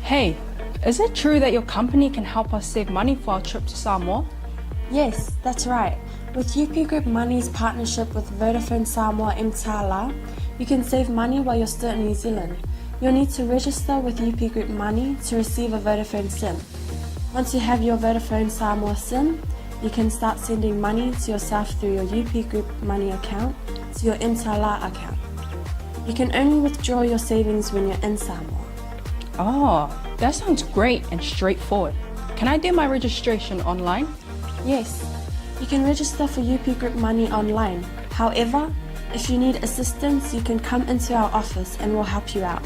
Hey, is it true that your company can help us save money for our trip to Samoa? Yes, that's right. With UP Group Money's partnership with Vodafone Samoa Mtala, you can save money while you're still in New Zealand. You'll need to register with UP Group Money to receive a Vodafone SIM. Once you have your Vodafone Samoa SIM, you can start sending money to yourself through your UP Group Money account to your Mtala account. You can only withdraw your savings when you're in Samoa. Oh, that sounds great and straightforward. Can I do my registration online? Yes, you can register for UP Group Money online. However, if you need assistance, you can come into our office and we'll help you out.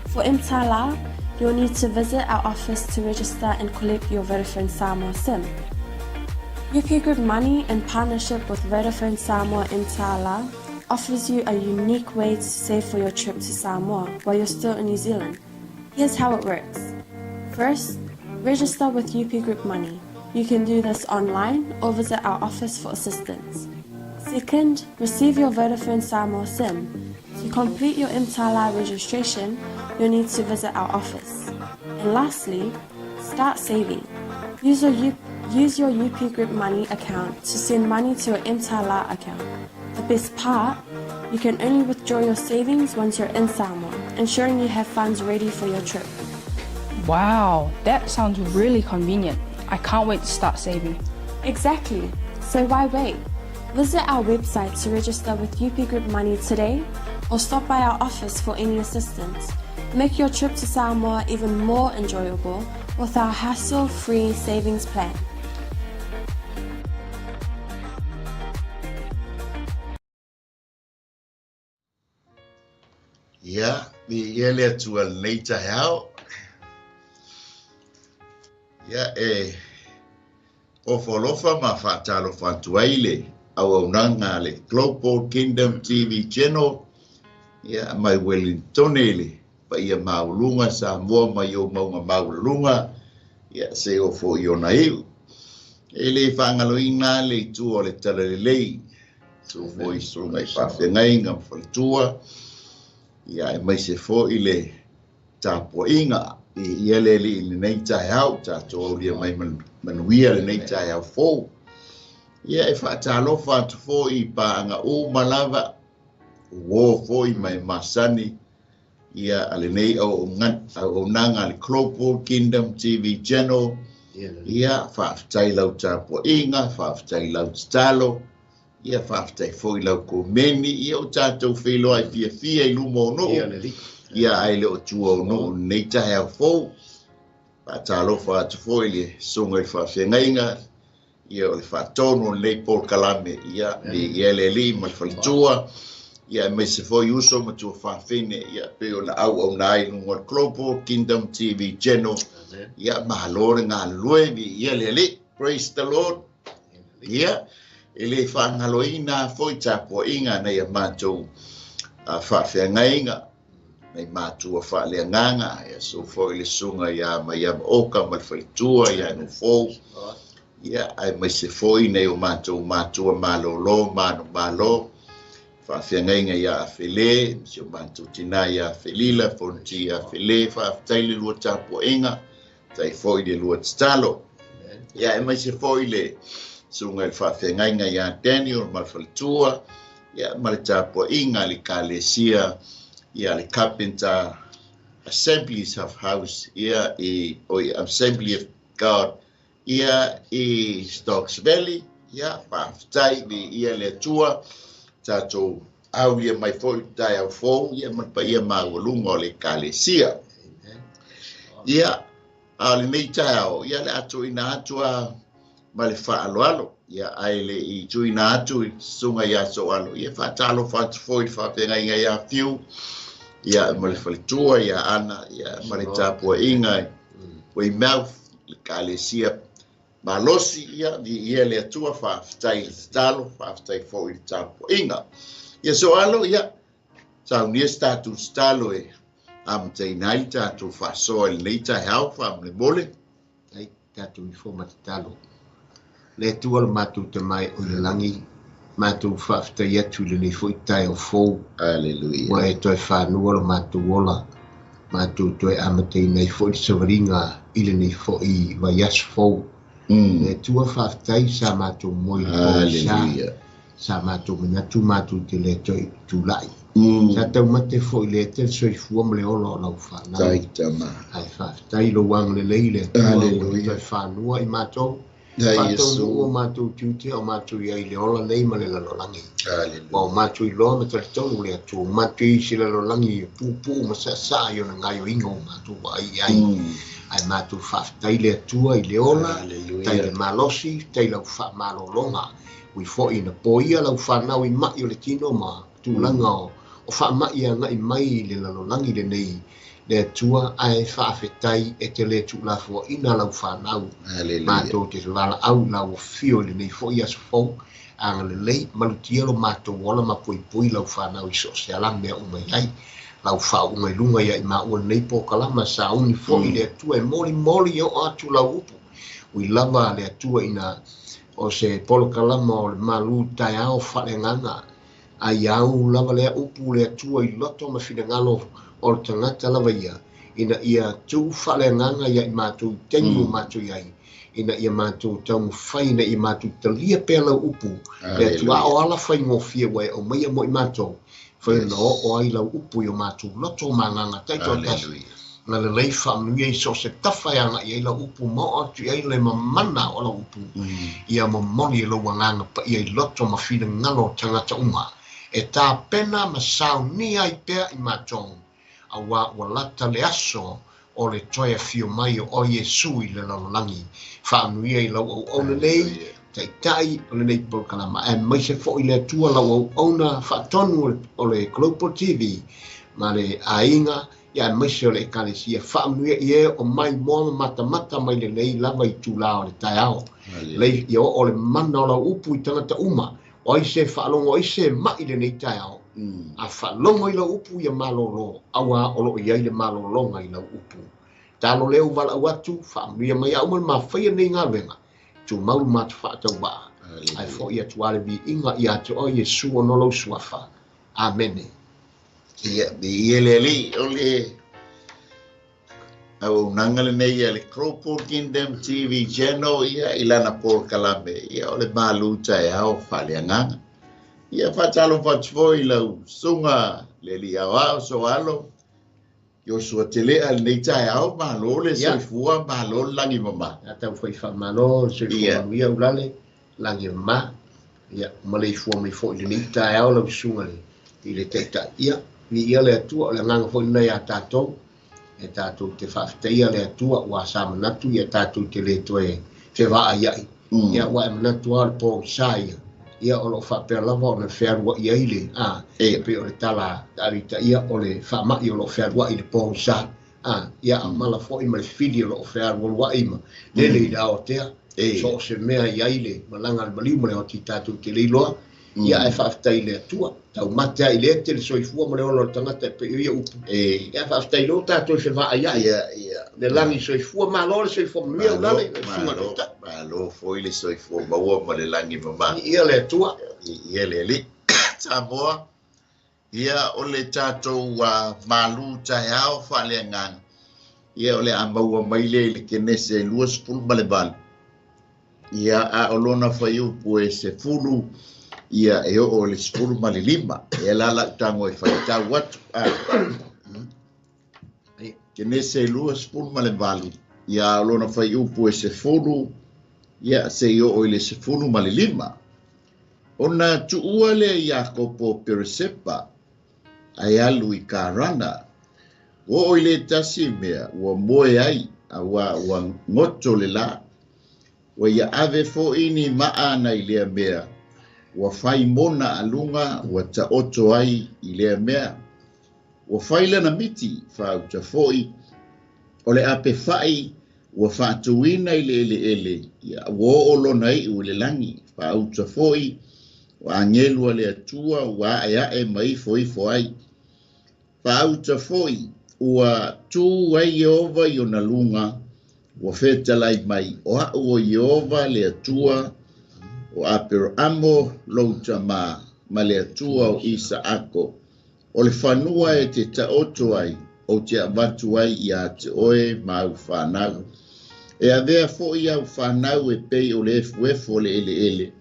For Mtala, you'll need to visit our office to register and collect your Vodafone Samoa SIM. UP Group Money, in partnership with Vodafone Samoa Mtala, offers you a unique way to save for your trip to Samoa while you're still in New Zealand. Here's how it works. First, register with UP Group Money. You can do this online or visit our office for assistance. Second, receive your Vodafone Samoa SIM. To complete your Mtala registration, you'll need to visit our office. And lastly, start saving. Use your, U- use your UP Group Money account to send money to your Mtala account. The best part, you can only withdraw your savings once you're in Samoa, ensuring you have funds ready for your trip. Wow, that sounds really convenient. I can't wait to start saving. Exactly. So why wait? Visit our website to register with UP Group Money today or stop by our office for any assistance. Make your trip to Samoa even more enjoyable with our hassle-free savings plan. Ia, viia le Atua i lenei taeao. Ia, e ofo alofa ma faatalofa atu ai le auaunaga a le Global Kingdom TV Channel, ia, mai Wellingtone i le paia maualuga Samoa mai ou mauga maualuluga, ia, se oo foi i ona iu. E le faagaloina le itu o le Talalelei, Susu foi susuga i faafeagaiga ma faletua, ia aemaise foi le tapuaiga i ia le Alii i lenei taeao, tatou aulia mai manuia lenei taeao fou. Ia e faatalofa atu foi i paaga uma lava, uō foi ma e masani, ia a lenei auaunaga a le Global Kingdom TV Channel, ia faafetai lau tapuaiga, faafetai lau tatalo, ia faafetai foi lau komeni, ia o tatou feiloai fiafia i luma o nuu, ia ae le o tua o nuu lenei taeao fou. Faatalofa atu foi i le susuga i le faafeagaiga, Ia, o le faatonu o lenei polokalame, ia, viia le Alii ma le faletua, ia, aemaise foi uso ma tuafafine, ia, pei ona auauna ai i luga o le Global Kingdom TV Channel. Ia, malo le galulue, viia le Alii. Praise the Lord. Ia, e le faagaloina foi tapuaiga nai a matou faafeagaiga, nai matua faaleagaga, ia susu foi le susuga ia Maiava Oka ma le faletua ia Nufou, ia aemaise foi nai o matou matua malolo manumalo, faafeagaiga ia Afele, ma si o matou tina ia Felila, Fonoti ia Fele, faafetai le lua tapuaiga, faafetai foi le lua tatalo. Ia aemaise foi le susuga i le faafeagaiga ia Daniel ma le faletua, ia ma le tapuaiga a le Ekalesia ia le Carpenter Assemblies of House ia i oi Assembly of God ia i Stokes Valley, ia faafetai viia le Atua, tatou aulia mai foi le taeao fou ia ma le paia maualuga o le Ekalesia. Ia, a o lenei taeao, ia le a tuuina atu a ma le faaaloalo, ia ae le i tuuina atu i susuga ia Soalo, ia faatalofa atu foi i le faafeagaiga ia Fiu, ia ma le faletua ia Ana, ia ma le tapuaiga i Weymouth, le Ekalesia malosi, ia viia le Atua, faafetai i le tatalo, faafetai foi i le tapuaiga. Ia Soalo, ia saunia se tatou tatalo e amataina ai le tatou faasoa i lenei taeao faamolemole. Ai tatou ifo ma tatalo. Le Atua lo matou Tama e o i le lagi, matou faafetai atu i lenei foi taeao fou. Aleluia. Ua e toe fanua lo matou ola. Matou toe amataina ai foi le savaliga i lenei foi vaiaso fou. Le Atua faafetai sa matou moe i le pogisa, sa matou manatu matou te le toe tulai. Sa taumate foi i le ete le soifua ma le ola o lau fanau. Ae faafetai i lou agalelei le Atua ua toe fanua i matou. Faataunuu o matou tiute a o matou i ai i le ola nei ma le lalolagi. Ua o matou iloa ma talitonu le Atua, ua matou i ai i se lalolagi e puupuu ma saasaa i ona gaoioiga ua matou vaai i ai. Ae matou faafetai le Atua i le ola, faafetai i le malosi, faafetai i lau faamalologa. Ui foi ina poia lau fanau i mai o le tino ma tulaga o faamai e agai mai i le lalolagi lenei, le Atua, ae faafetai e te le tuulafoaina lau fanau. Matou te valaau i lau afio i lenei foi aso fou, agalelei, malutia lo matou ola ma poipoi lau fanau i so o se ala mea uma i ai. Lau faauuga i luga ia i maua lenei polokalama, sauni foi le Atua e molimoli e oo atu lau upu. Ui lava le Atua ina o se polokalama o le malu taeao faaleagaga, A ia au lava lea upu le Atua i loto ma finagalo o le tagata lava ia, ina ia tuu faaleagaga ia i matou i taimi ua matou i ai, ina ia matou taumafai ina ia matou talia pea lau upu, le Atua, a o ala faigofie ua e aumaia mo i matou, fai ona oo ai lau upu i o matou loto ma agaga taitoatasi. Agalelei faamanuia i so o se tafa e agai ai lau upu ma oo atu i ai le mamana o lau upu, ia momoli e lou Agaga Paia i loto ma finagalo o tagata uma, e tapena ma saunia ai pea i matou, auā ua lata le aso o le toe afio mai o oe Iesu i le lalolagi. Faamanuia i lau auauna nei, Taitai o lenei polokalama, aemaise foi le Atua lau auauna faatonu o le Global TV ma le aiga, ia aemaise o le Ekalesia, faamanuia i e o maimoa ma matamata mai lenei lava itulā o le taeao. Lei ia oo le mana o lau upu i tagata uma, o ai se faalogo ai se maʻi lenei taeao, a faalogo i lau upu ia malōlō, auā o lo o i ai le malōlōga i lau upu. Talo lea ua valaau atu, faamanuia mai au ma le mafaia lenei galuega, tumau le matou faatauvaa, ae foʻi atu lava le viiga ia te oe Iesu ona o lou suafa. Amene. Ia, viia le Alii, o le auaunaga lenei a le Global Kingdom TV Channel, ia, i lana polokalame, ia, o le malu taeao faaleagaga. Ia, faatalofa atu foi i lau susuga le Alii Aoao Soalo, Iosua Telea i lenei taeao, malo le soifua, malo le lagi mama. Ia tau foi faamalo le soifua manuia Ulale, lagi mama. Ia, maleifua mai foi i lenei taeao lau susuga i le Taitai. Ia, viia le Atua, o le agaga foi lena ia tatou, e tatou te faafetaia le Atua, ua sa manatu ia tatou te le toe fevaaiai. Ia, ua e manatu lava o le pogisa ia, ia o lo o faapea lava ona fealuai ai le, a, e pei o le tala a Alitaia, o le faamai o lo o fealuai i le pogisa, a, ia a mala foi ma le fili o lo o fealualuai ma lele i le aotea, so o se mea i ai le malaga a le maliu ma le oti tatou te le iloa, ia ae faafetai i le Atua, taumate lava i le ete le soifua ma le ola o le tagata e pei o ia upu, ia ae faafetai loa tatou i fevaaiai, le lagi soifua, malo le soifua manuia Ulale, lau susuga i le Taitai. Malo foi le soifua maua ma le lagi mama. Viia le Atua. Viia le Alii. Samoa, ia o le tatou malu taeao faaleagaga, ia o le a maua mai lea i le Kenese 28, ia a o lona fuaiupu e 10, ia e oo i le 15. E la lau tago e faitau atu. Kenese 28, ia a o lona fuaiupu e 10, ia seia oo i le 15. Ona tuua lea e Iakopo Peresepa, ae alu i Karana. Ua oo i le tasi mea ua moe ai, auā ua goto le lā. Ua ia ave foi ni maa ana i lea mea, ua fai mona a luga ua taoto ai i lea mea. Ua fai lana miti, faauta foi, o le ape fa'i ua faatuina i le eleele, ia, ua oo lona iu i le lagi, faauta foi, o agelu a le Atua ua aeae ma ifoifo ai. Faauta foi, ua tu ai Ieova i ona luga, ua fetalai mai, O a'u o Ieova le Atua o Aperamo lou tamā, ma le Atua o Isaako, o le fanua e te taoto ai, Ou te avatu ai iā te oe ma au whanau. E avea foʻi au fanau e pei o le efuefu o le eleele,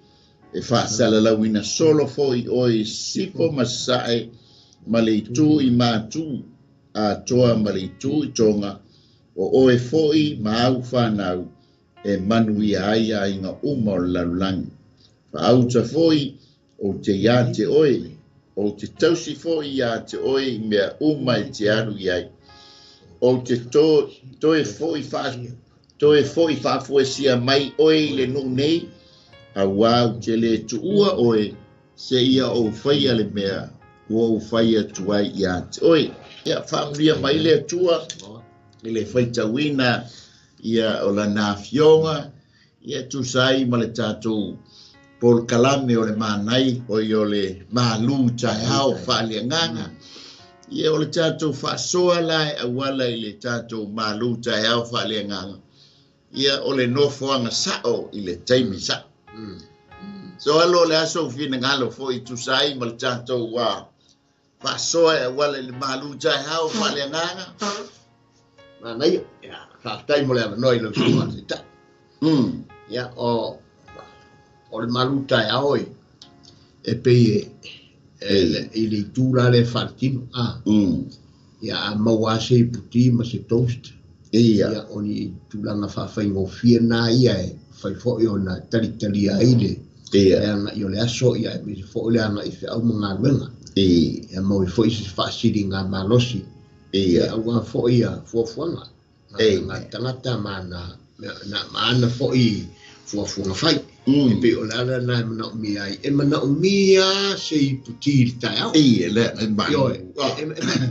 e faasalalauina solo foʻi oe i sifo ma sasae ma le itu i Matu atoa ma le itu i Toga, o oe foʻi ma au fanau e manuia ai aiga uma o le lalolagi. Faauta foʻi ou te iā te oe, ou te tausi foʻi iā te oe i mea uma e te alu i ai. Ou te to, toe foʻi faa, toe foʻi faafoesia mai oe i le nuu nei, auā ou te lē tuua oe seia ou faia le mea ua ou fai atu ai iā te oe. Ia, faamanuia mai le Atua i le faitauina ia o lana afioga, ia tusa ai ma le tatou polokalame o le manai, oi o le malū taeao faaleagaga. Ia o le tatou faasoa la e auala i le tatou malū taeao faaleagaga, ia o le nofoaga sao i le taimi sao. So alo o le aso finagalo foʻi tusa ai ma le tatou faasoa e auala i le malū taeao faaleagaga. Manaia, ia, faafetai mo le avanoa i lau susuga i le Taitai. Ia, o, o le malū taeao e, e pei e, e, i le itu la lea faaletino, a. Ia, a maua lava se iputi ma se toast, ia, o ni tulaga faafaigofie na ia e mafai foi ona talitalia ai le, le agai o le aso, ia, aemaise foi le agai i feau ma galuega. Ia maua ai foi se faasiliga malosi, ia, aua foi ia fuafuaga a tagata ma ana, ma ana foi fuafuaga fai. E pei o le ala lena e manaomia ai. E manaomia lava se iputi i le taeao. Ia, le, e malu. Ioe,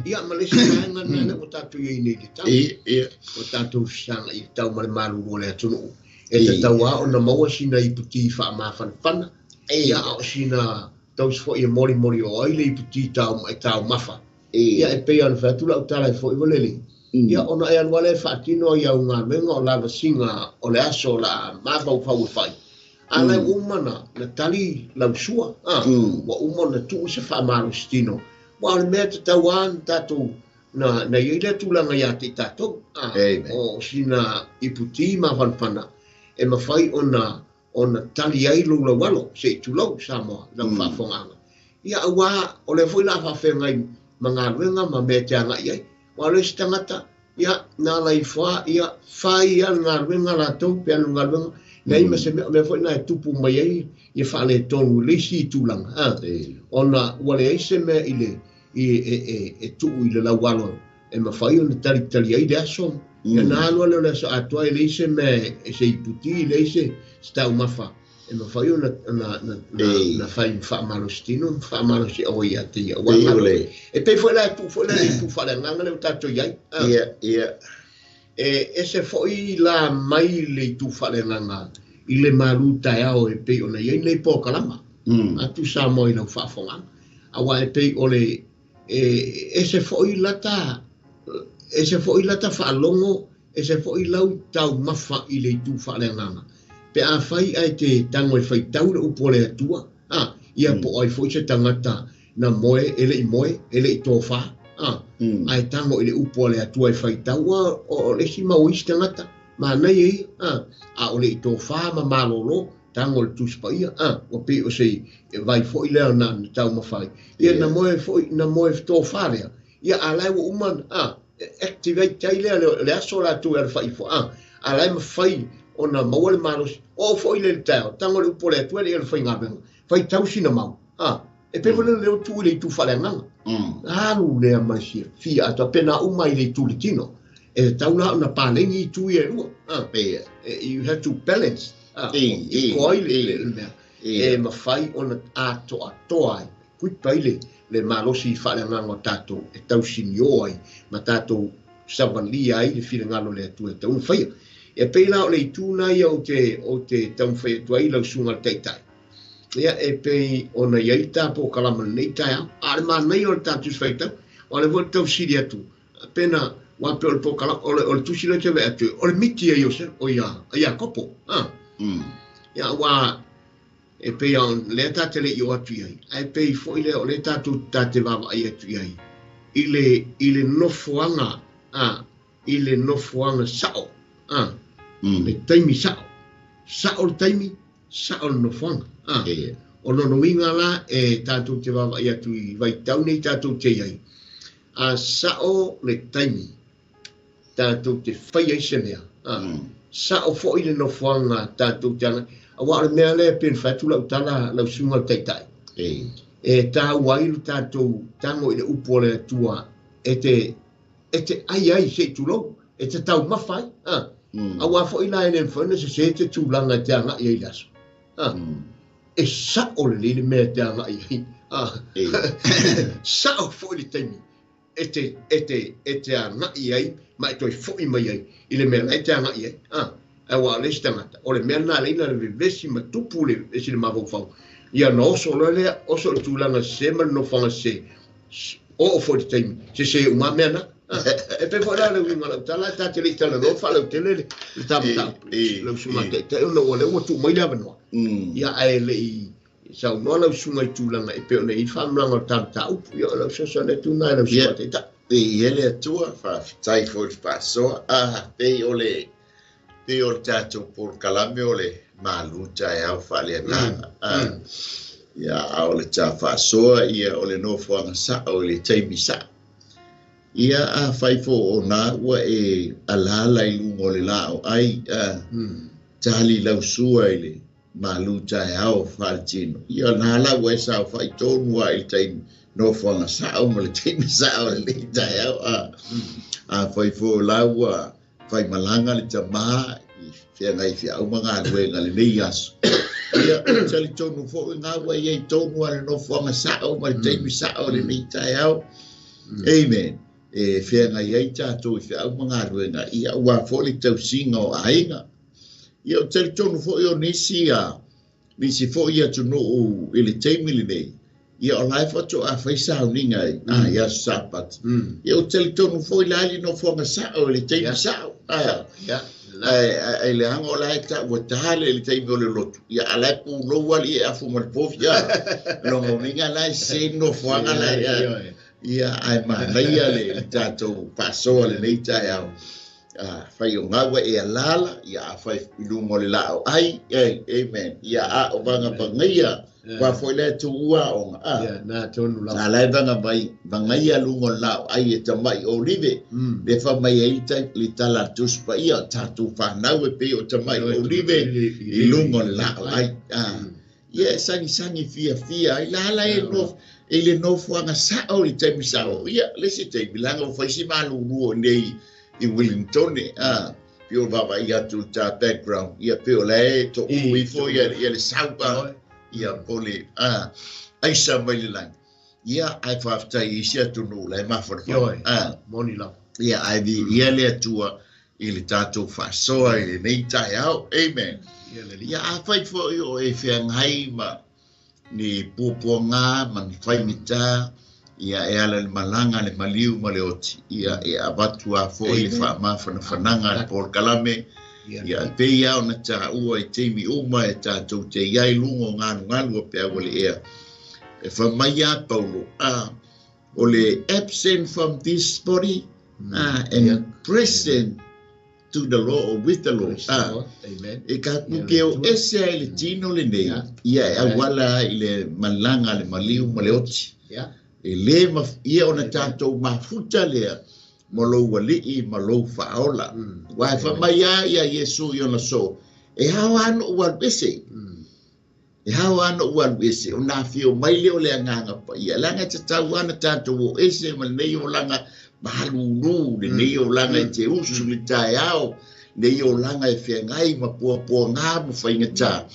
ia, ma le isi vaega lena lea ua tatou i ai nei i le tau. Ia. Ua tatou fesagai i le tau ma le malulu o le atunuu. E tatau lava ona maua sina iputi faamafanafana, ia, a o sina tausi foi e molimoli o ai le iputi tau, e taumafa. Ia, e pei ona fai atu lau tala e foi walele. Ia, ona e alu lava lea e faatino ai au galuega o lavasiga o le aso o le a mafaufau e fai. A la ua uma na, na tali lau sua, a, ua uma ona tuu se faamalositino. Aua o le mea e tatau lava ona tatou, na, na i ai lea tulaga ia te i tatou, a, o sina iputi mafanafana e mafai ona ona tali ai lou laualo, se i tulou, Samoa, i lau faafofogaaga. Ia, aua o lea foi o le a faafeagai ma galuega ma mea e te agai i ai. Aua o le isi tagata, ia, na ala ifo lava, ia, fai lava le galuega latou, pe alu i le galuega, leai ma se mea, o mea foi na e tupu mai ai ia faaletonu i le isi tulaga, a, ona ua leai se mea i le, i, e, e, e tuu i le laualo e mafai ona talitali ai le aso. Ia na alu lava lea o le aso atoa e leai se mea e se iputi, e leai se taumafa e mafai ona na, na, na, na fai ma faamalositino ma faamalosiau ai ia te ia. Aua galo. E pei foi la e tuu foi la i le itu faaleagaga lea ua tatou i ai. Ia, ia. E ese foi la mai le itu faaleagaga i le malu taeao e pei ona i ai nei polokalama. Atu Samoa i lau faafofogaaga. Aua e pei o le E ese foi lata, ese foi lata faalogo, ese foi lau taumafa i le itu faaleagaga. Pe afai ae te tago e faitau le upu a le Atua, a, ia po o ai foi se tagata na moe, e le i moe, e le i tofa, a, ae tago i le upu a le Atua e faitau, a, o le isi mau isi tagata, manaia ia, a, a o le i tofa ma malolo, tago le Tusi Paia, a, ua pei o se vai foi lea na taumafa ai. Ia, na moe foi, na moe tofa lea, ia, a la e ua uma, a, activate ai lea le aso latou e alafai ifo, a, a la e mafai ona maua le malosi. Oo foi lea i le taeao, tago le upu a le Atua e le i alu faigaluega, faitau sina mau, a, e pei foi lea lea ua tuu i le itu faaleagaga. Alu lea ma le fiafia atoa, pena uma i le itu i le tino. E tatau la ona paleni itu ia e lua, a, you have to balance. A, iko ai le mea e mafai ona atoatoa ai, equip ai le, le malosi faaleagaga o tatou e tausinio ai ma tatou savalia ai le finagalo o le Atua e tatau ona faia. E pei la o le itu lena ia ou te, ou te taumafai atu ai i lau susuga i le Taitai. Ia, e pei ona i ai le ta polokalama i lenei taeao. A o le manaia o le ta Tusi Faitau, aua o lea foi ou te tau fesili atu, Pena, aua pei o le polokalama, o le, o le tusi lea ou te vaai atu, o le miti a Iosefa, o ia, a Iakopo. A. Ia, aua e pei lava o lea ta te le i o atu i ai, ae pei foi lea o lea tatou ta te vaavaai atu i ai I le nofoaga a i le nofoaga sa'o a le taimi sa'o, sa'o le taimi, sa'o le nofoaga a. O lona uiga la e tatou te vaavaai atu i vaitau nei tatou te i ai, a sa'o le taimi tatou te fai ai se mea a, sa'o fo'i le nofoaga tatou te agai, auā o le mea lea e pei ona fai atu lau tala lau susuga i le Taitai, e taua ai lo tatou tago i le upu o le Atua e te e te ai ai se i tulou, e te taumafa ai a. Auā fo'i la e le mafai ona sesē te tulaga e te agai ai i le aso a. E sa'o lelei le mea e te agai ai a. Sa'o fo'i le taimi e te e te e te agai ai ma e toe fo'i mai ai i le mea la e te agai ai a. Ae ua o le isi tagata, o le mea lena e ala ai ona vevesi ma tupu le vevesi i le mafaufau, ia ona oso loa lea, oso i le tulaga sesē ma le nofoaga sesē, oo foi i le taimi sesē uma mea na. E pei foi la le uiga o lau tala, ta te le i talanoa faalautele le ta mataupu lau susuga Taitai, ona ua lea ua tuu mai le avanoa, ia ae le i saunoa lau susuga i tulaga e pei ona i ai le faamalamalamaga o le ta mataupu. Ia o lau fesoasoani atu lena i lau susuga Taitai. Viia le Atua, faafetai foi i le faasoa. Pei o le pei o le tatou polokalame o le malu taeao faaleagaga. Ia, a o le ta faasoa ia o le nofoaga sa'o i le taimi sa'o. Ia, afai foi o na ua e alaala i luga o le laau ai, tali lau sua i le malu taeao faaletino. Ia na la ua e saofa'i tonu lava i le taimi nofoaga sa'o ma le taimi sa'o i lenei taeao. Afai foi o la ua faimalaga le tamā i feagai feau ma galuega lenei aso. Ia, ou te talitonu foi ga ua i ai tonu lava i le nofoaga sa'o ma le taimi sa'o i lenei taeao. Amen. E feagai ai tatou i feau ma galuega, ia aua foi le tausiga o aiga. Ia, ou te talitonu foi o nisi a nisi foi atunuu i le taimi lenei, ia o la e faatoa fai sauniga i aso Sapati. Ia, ou te talitonu foi la i le nofoaga sa'o i le taimi sa'o. Ae leaga o la e ua tale i le taimi o le lotu, ia a la e pulou alii e afu ma le povi a. Lona uiga la e sesē le nofoaga la e ia ae manaia le tatou faasoa lenei taeao. Afai o gaua e alaala, ia afai i luga o le laau ai, amen. Ia a o vagavagaia, aua foi la e tuua aoga. Ia, na tonu lava. A la e vagavai, vagaia luga o le laau ai e tama'i olive, le fai mai ai le tala a le Tusi Paia, o tatou fanau e pei o tama'i olive i luga o le laau ai. Ia e sagisagi fiafia ai la la e no i le nofoaga sa'o i le taimi sa'o. Ia, le isi taimi, leaga ua fai si malulu o nei i Wellington, pei o vaavaai atu i ta background, ia pei o la e to'u ifo ia ia le sau a ia po le aisa mai le lagi. Ia, ae faafetai i isi atunuu la e mafanafana. Moni lava. Ia, ae viia le Atua i le tatou faasoa i lenei taeao. Amen. Ia, afai foi o e feagai ma ni puapuaga ma ni faigata, ia e ala i le malaga le maliu ma le oti, ia e avatu a foi le faamafanafanaga a le polokalame, ia e pei lava ona taua i taimi uma e tatou te i ai luga o galugalu a peau o le ea. E fai mai a Paulo, o le absent from this body and present to the Lord or with the Lord. Amen. E tatou te o ese ai i le tino lenei, ia e auala ai i le malaga le maliu ma le oti. E lē ia ona tatou mafuta lea ma lou alii ma lou faaola. Aua e fai mai lava ia Iesu i ona soo, e ao lava ona ou alu ese. E ao lava ona ou alu ese, ona afio mai lea o le Agaga Paia. Leaga e tatau lava ona tatou o ese ma lenei olaga malūlū, lenei olaga e te usu i le taeao, lenei olaga e feagai ma puapuagā ma faigata.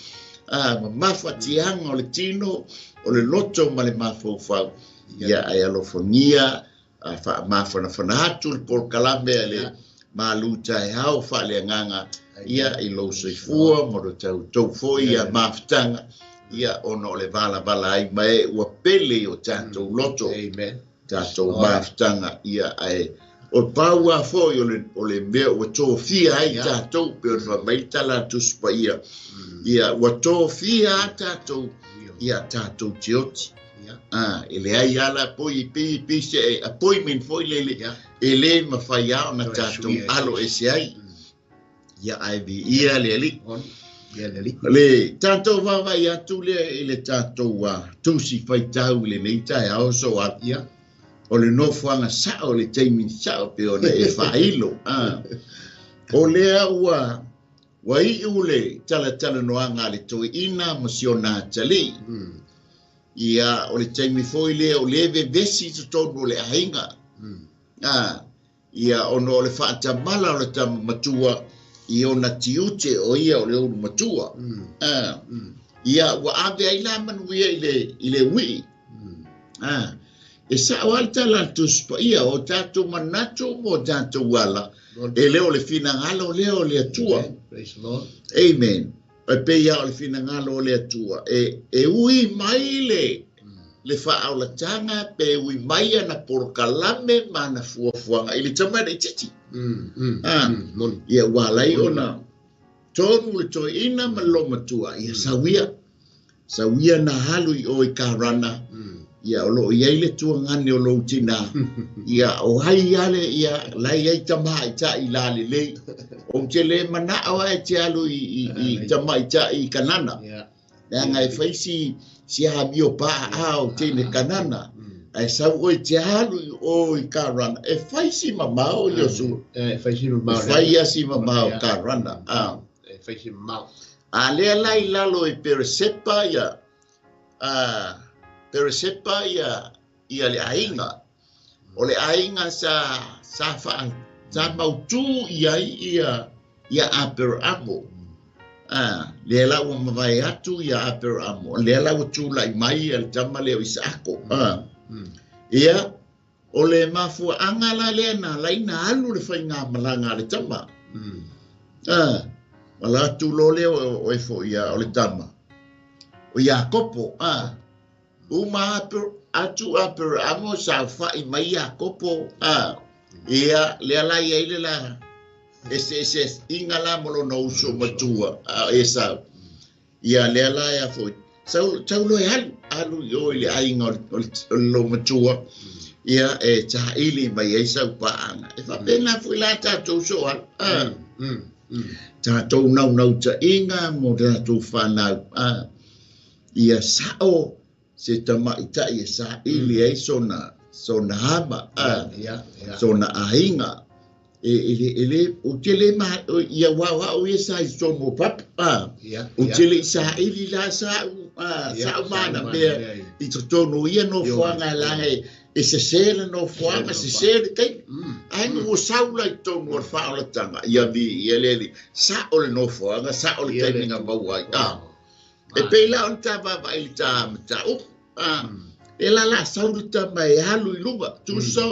Ma mafatiaga o le tino, o le loto ma le mafaufau. Ia ae alofagia, faamafanafana atu le polokalame a le malu taeao faaleagaga, ia i lou soifua ma lo tatou foi ia mafutaga, ia ona o le valavala ai ma e ua pele i o tatou loto. Amen. Tatou mafutaga, ia ae o le pau lava foi o le mea ua tofia ai tatou, pei ona fai mai le tala a le Tusi Paia, ia ua tofia a tatou, ia tatou te oti. E leai lava la poi pei se appointment foi lele e lē mafai lava ona tatou alo ese ai. Ia, ae viia le Alii. O le tatou vaavaai atu lea i le tatou tusi faitau i lenei taeao Soala. O le nofoaga sao, le taimi sao pei ona e faailo. O lea ua iu le talatalanoaga a le toeaina ma si ona atalii. Ia, o le taimi foi lea o lea vevesi i totonu o le aiga. Ia, ona o le faatamala o le tama matua i ona tiute o ia o le ulu matua. Ia, ua ave ai la manuia i le uii. E sao lava le tala a le Tusi Paia, o tatou manatu ma o tatou ala, e le o le finagalo lea o le Atua. Amen. E pei lava o le finagalo o le Atua, e ui mai le faaolataga, pe ui mai ana polokalame ma ana fuafuaga i le tama laitiiti. Ia, ua ala ai ona tonu le toeaina ma le loomatua, ia sauia. Sauia na alu i o i Karana, ia o loo i ai le tuagane o lou tina, ia o ai ale, ia lai ai tamaitai la lelei. Ou te le manao ae te alu i tamaitai i Kanana. Leaga e fai si amio paa o teine Kanana. Ae sau oe te alu i o i Karana, e fai si mamao Iosua. E fai si mamao. E fai si mamao Karana. E fai si mamao. A lea la i lalo i Peresepa ia, Peresepa ia le aiga. O le aiga sa mautu i ai ia Aperamo. Lea la ua mavae atu ia Aperamo. Lea la ua tulai mai ia le tama lea o Isaako. Ia, o le mafuaaga la lea na laina alu le faigamalaga a le tama. Wala atu lo lea o e fo ia o le tama. O Iakopo, uma atu Aperamo sa whai mai Iakopo, ia lea la ia ile la ese inga la molo no uso matua, Esau. Ia lea la ia fo sau lo e alu i o i le aiga o lo matua. Ia e taili mai ai sau paanga. E whapena fo i la tātou so alu. Tātou naunau tainga mo tātou whanau. Ia sao se tamaitai e saili ai sona hama, sona aiga. E o te le ma ia wau au ia sa i tonu o papa. O te le i saili la sa mana mea i totonu ia no fuanga e laga e sese le no fuanga, sese le kai. Ai no saula i tonu o le faaolatanga. Ia vi, ia leli, sa o le no fuanga, sa o le taiminga maua ai. E pei la ona tā vavaai le tā mataupu. E la la saulu tama e alu i luga. Tusa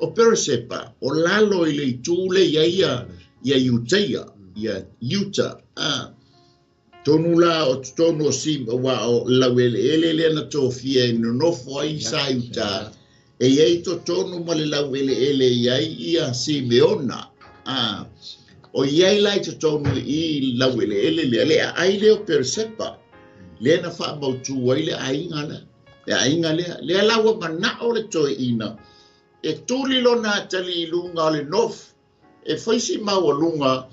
o Peresepa, o lalo i le itu le ia ia Iuteia, ia Iuta. Tonu la o tonu o Sima, wa o lauele ele le na tofia e nonofo ai sa Iuta. E iai to tonu ma le lauele ele iai ia Simeona. O iai lai to tonu i lauele ele le le ai le o Peresepa. Le na whaamautu ai le aiga la. Le aiga lea. Lea la ua manao le toeaina. E tuli lona atali i luga o le nofu. E faisi maualuga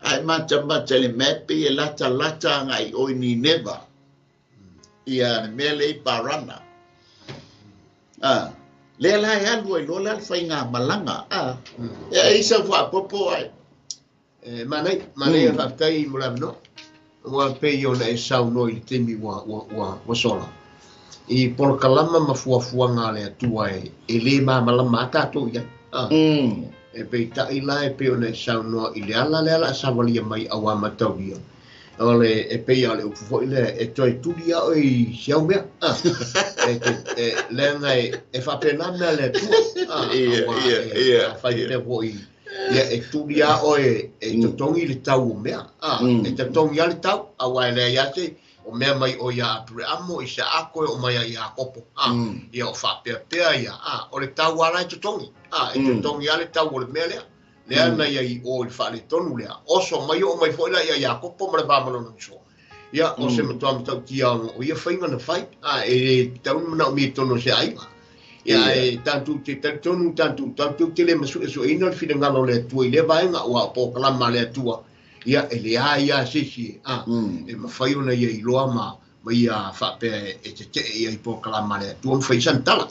ae matamata le mepe e lata lata agai o i Nineva. Ia le mea le i Parana. Lea la e alu ai loa la le faigamalaga. E ai sau faapopo ai. Manai, manai whaatai mo le avanoa. Ua pei ona e saunoa i le taimi ua sola. I polokalama ma fuafuaga a le Atua e lē malamalama a tatou i ai. E peitai la e pei ona e saunoa i le ala lea la savalia mai auā mataulia. O le e pei a le upu foi lea e toe tuli ao i si au mea. E leaga e faapena mea le Atua. Ia, fai pea foi ia e tuli ao e totogi le tau o mea. E totogi a le tau, auā e leai ate o mea mai o ia Aperamo, Isaako e o mai ai Iakopo. Ia o faapeapea ia. O le tau ala e totogi. E totogi a le tau o le mea lea. Lea na ia i o i le faaletonu lea. Oso mai o mai foi la ia Iakopo ma le vāmalona uso. Ia, o se matua matautia o ia faiga na fai, a e tatau ona manaomia i totonu o se aiga. Ia, ae tatou te talitonu tatou, tatou te le masuesueina le finagalo o le Atua i lea vaega, aua o polokalama a le Atua, ia, e leai lava se isi a, e mafai ona ia iloa ma, ma ia faapea e tetee i ai i polokalama a le Atua ma fai sana tala.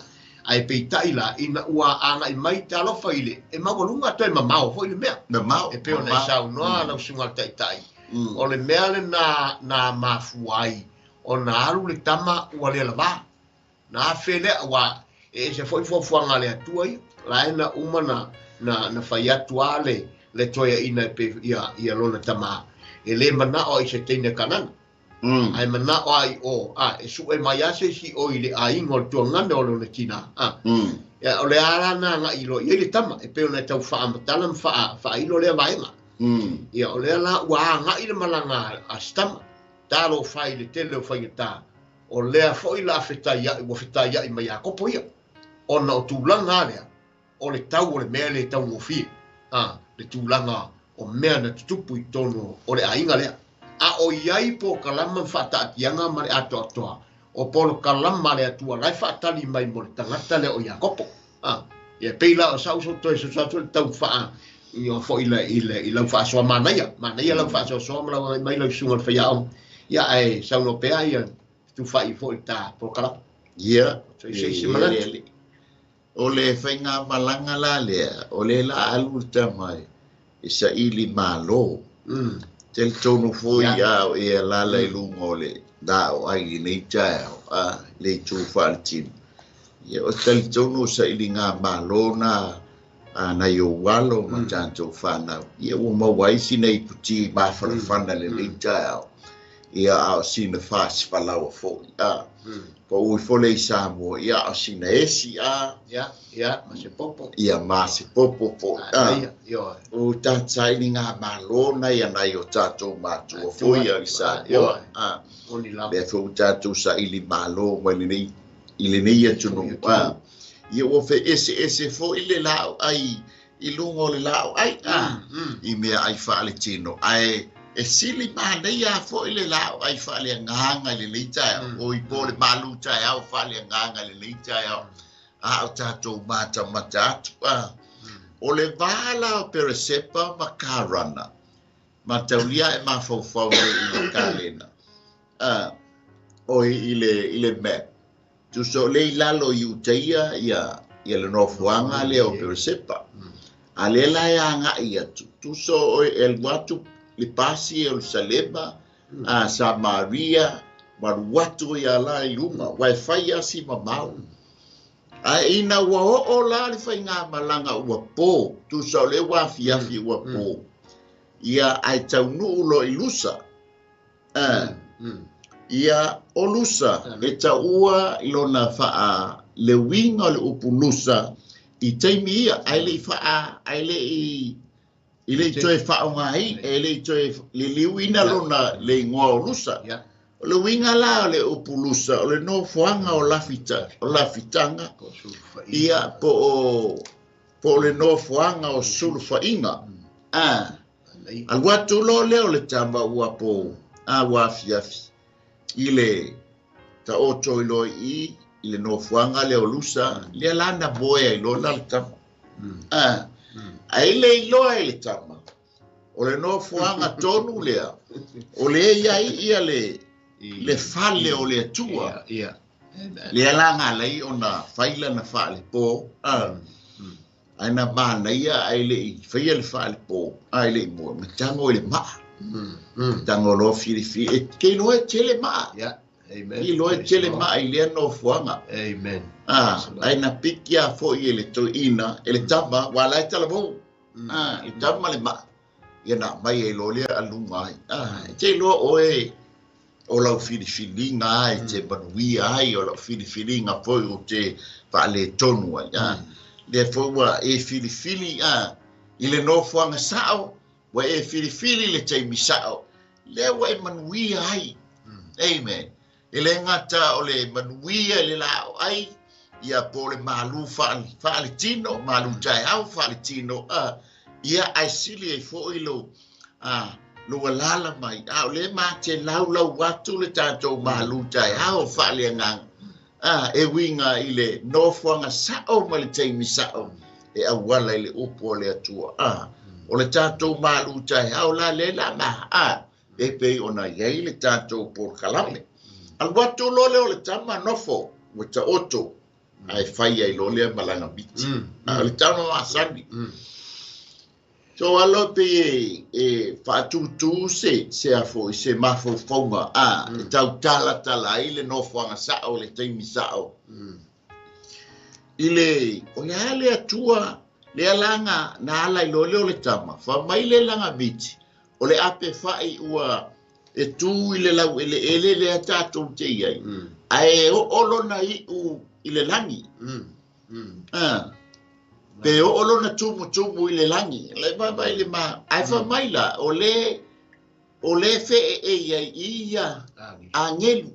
Ae peitai la, ina ua agai mai talofa i le, e maualuga toe mamao foi le mea. Mamao, E pei ona e saunoa lau susuga i le Taitai, o le mea lena na mafua ai ona alu le tama ua le lavā. Na afe lea, aua e ese foi fuafuaga a le Atua ia. La e na uma na, na, na fai atu lava le, le toeaina e pei, ia, ia lona tamā, e le manao ai i se teine Kanana. Ae manao lava i o, a, e sue mai lava se isi o i le aiga o le tuagana o lona tinā, a. Ia, o le a la na agai loa i ai le tama, e pei ona e tau faamatala ma faa, faailo lea vaega. Ia, o lea la ua agai le malaga a si tama, talofa i le tele o faigata, o lea foi la fetaiai, ua fetaiai ma Iakopo ia, ona o tulaga lava lea, o le tau o le mea e le taugofie, a, le tulaga o mea na tutupu i totonu o le aiga lea. A o i ai polokalama ma faataatiaga ma le atoatoa o polokalama a le Atua la e faatali mai mo le tagata lea o Iakopo. A, ia, e pei la o sau toe soso atu le tau faa, ia foi i le, i le, i lau faasoa manaia, manaia lau faasoasoa ma lau agai mai lau susuga i le faiaoga. Ia, ae saunoa pea ia fetufaai foi le ta polokalama. Ia, Se i se manatu. O le faigamalaga la lea, o lea la alu le tama e saili malo. Talitonu foi a o e alaala i luga o le laoai i lenei taeao, a, le itu faaletino. Ia, o talitonu o sailiga malo na a nai ou alo ma tatou whanau. Ia, ua maua ai sina iputi mafanafana lenei taeao. Ia, a o sina fāsifalaua foi, a. Pa ui fole i Samoa, ia, a o sina esi, a. Ia, ia, ma se popo. Ia, ma se popo foi, a. Ia, ia. O tātai ni ngā malo na ia nai o tātou mātua foi ia i Samoa, a. Oni lava. Lea foi o tātou saili malo mai lenei, i lenei atunuu, a. Ia ua fe ese ese foi le lau ai, i lunga o le lau ai, a. I mea ai whaaletino. Ae, e sili mānei a foi le lau ai whaale ngānga i lenei taeao. O i pō le malu taeao whaale ngānga i lenei taeao. A o tātou māta mata atu, a. O le vāla o Peresepa ma Karana. Ma taulia e mafaufau nei i le kalena. A, o i le, i le map. Tuso le i lalo i utaia ia, ia le nofoaga lea o Peresepa. A le la e agai atu. Tuso o e alu atu le pasi e Yerusalema, a Samaria, ma alu atu ia la i luga, ua e fai asi mamao. A ina ua oo la le faigamalaga ua po, tusa o le ua afiafi ua po. Ia ae taunuu loa i Lusa. Ia o Lusa e taua i lona faa le uiga o le upu Lusa i taimi ia, ae le i faa, ae le i, i le i toe faaaogaina, e le i toe liliuina lona le igoa o Lusa. O le uiga la o le upu Lusa, o le nofoaga o lafita, o lafitaga, ia po o, po o le nofoaga o sulufaiga. A, alu atu loa lea o le tama ua po, a ua afiafi, i le taoto i loa i, i le nofoaga lea o Lusa, lea la na moe ai loa la le tama. A, ae le iloa e le tama, o le nofoaga tonu lea, o le iai ia le, le fale o le Atua. Ia, ia. Lea la ngā lei o na whaila na whaale pō. A, ai na mānaia ai le i whaia le whaale pō, ai le i mua, ma tango i le maa. Tango loa whiriwhiri, e kei loa e tele maa. Ia, amen. Kei loa e tele maa i lea nofoaga. Amen. A, ai na piki a foi e le toeina, e le tama, wa lai talavou. A, le tama le maa. Ia na mai e loa lea alunga ai. A, e te loa oe, o lau whiriwhiringa ai, te manuia ai, o lau whiriwhiringa foi o te whaale tonu ai. A, lea foi ua e whiriwhiri, a, i le nofoaga sao, ua e whiriwhiri le taimi sao, lea ua e manuia ai. Amen. E le ngata o le manuia i le lao ai, ia po le malu whaale tino, malu taeao whaale tino, a, ia ai sili ai foi lo, a, Lua lala mai, a o le ma te laulau atu le tatou malu taeao faaleagaga. A e uiga i le nofoaga sa'o ma le taimi sa'o e auala i le upu o le Atua. A o le tatou malu taeao la le la ma a e pei ona i ai le tatou polokalame. Alu atu loa lea o le tama nofo ua taoto ae fai ai loa lea ma lana miti. A o le tama masani. So alo pe e faatūtū se afo i se mafaufauga a e tautalatala ai le nofoaga sa'o le taimi sa'o. I le o le a le Atua lea laga na ala i loa lea o le tama fai mai le laga miti o le ape fa'i ua e tu i le laueleele lea tatou te i ai ae oo lona i'u i le lagi. Pe oo lona tumutumu i le lagi le vaivai le ma ae fai mai la o le feeei ai i ia agelu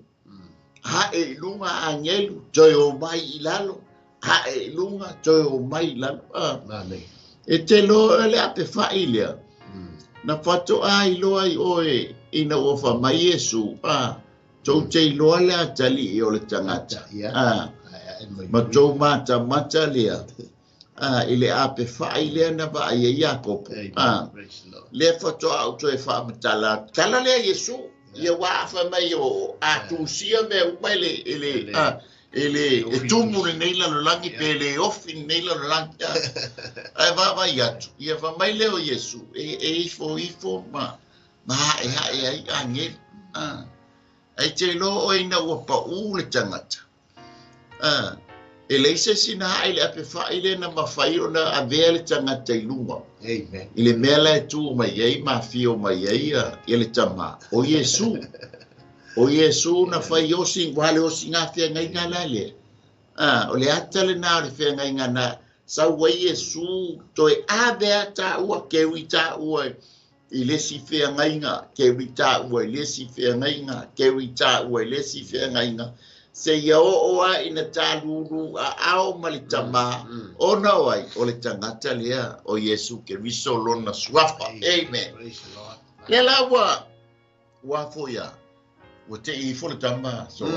hae i luga agelu toe o mai i lalo hae i luga toe o mai i lalo. E te loa le ape fa'i lea na fato'a iloa ai oe ina ua fai mai Iesu a tou te iloa le atali'i o le tagata ma tou matamata lea i le ape fa'i lea na vaai ai Iakopo. Lea fato'a ou toe faamatala tala lea Iesu ia ua afa mai o atusia mea uma e le e tumu lenei lalolagi pe le ofi lenei lalolagi. Ae vaavai atu ia fai mai lea o Iesu e ifo ifo ma ha'ehaʻe ai agelu. Ai te iloa oe ina ua pa'ū le tagata. E leai se isi na haʻi le ape fa'i lea na mafai ona avea le tagata i luga. I le mea la e tu mai ai ma afio mai ai ia le tama o Iesu. O Iesu na fai osi ua le osiga feagaiga la lea. O le ata lenā o le feagaiga na sau ai Iesu toe ave tāua keui tāua i le isi feagaiga keui tāua i le isi feagaiga keui tāua i le isi feagaiga seia oo a ina tālūlū aao ma le tamā ona o ai o le tagata lea o Iesu Keriso lona suafa. Amen. Lea la ua afo ia ua te'i ifo le tama so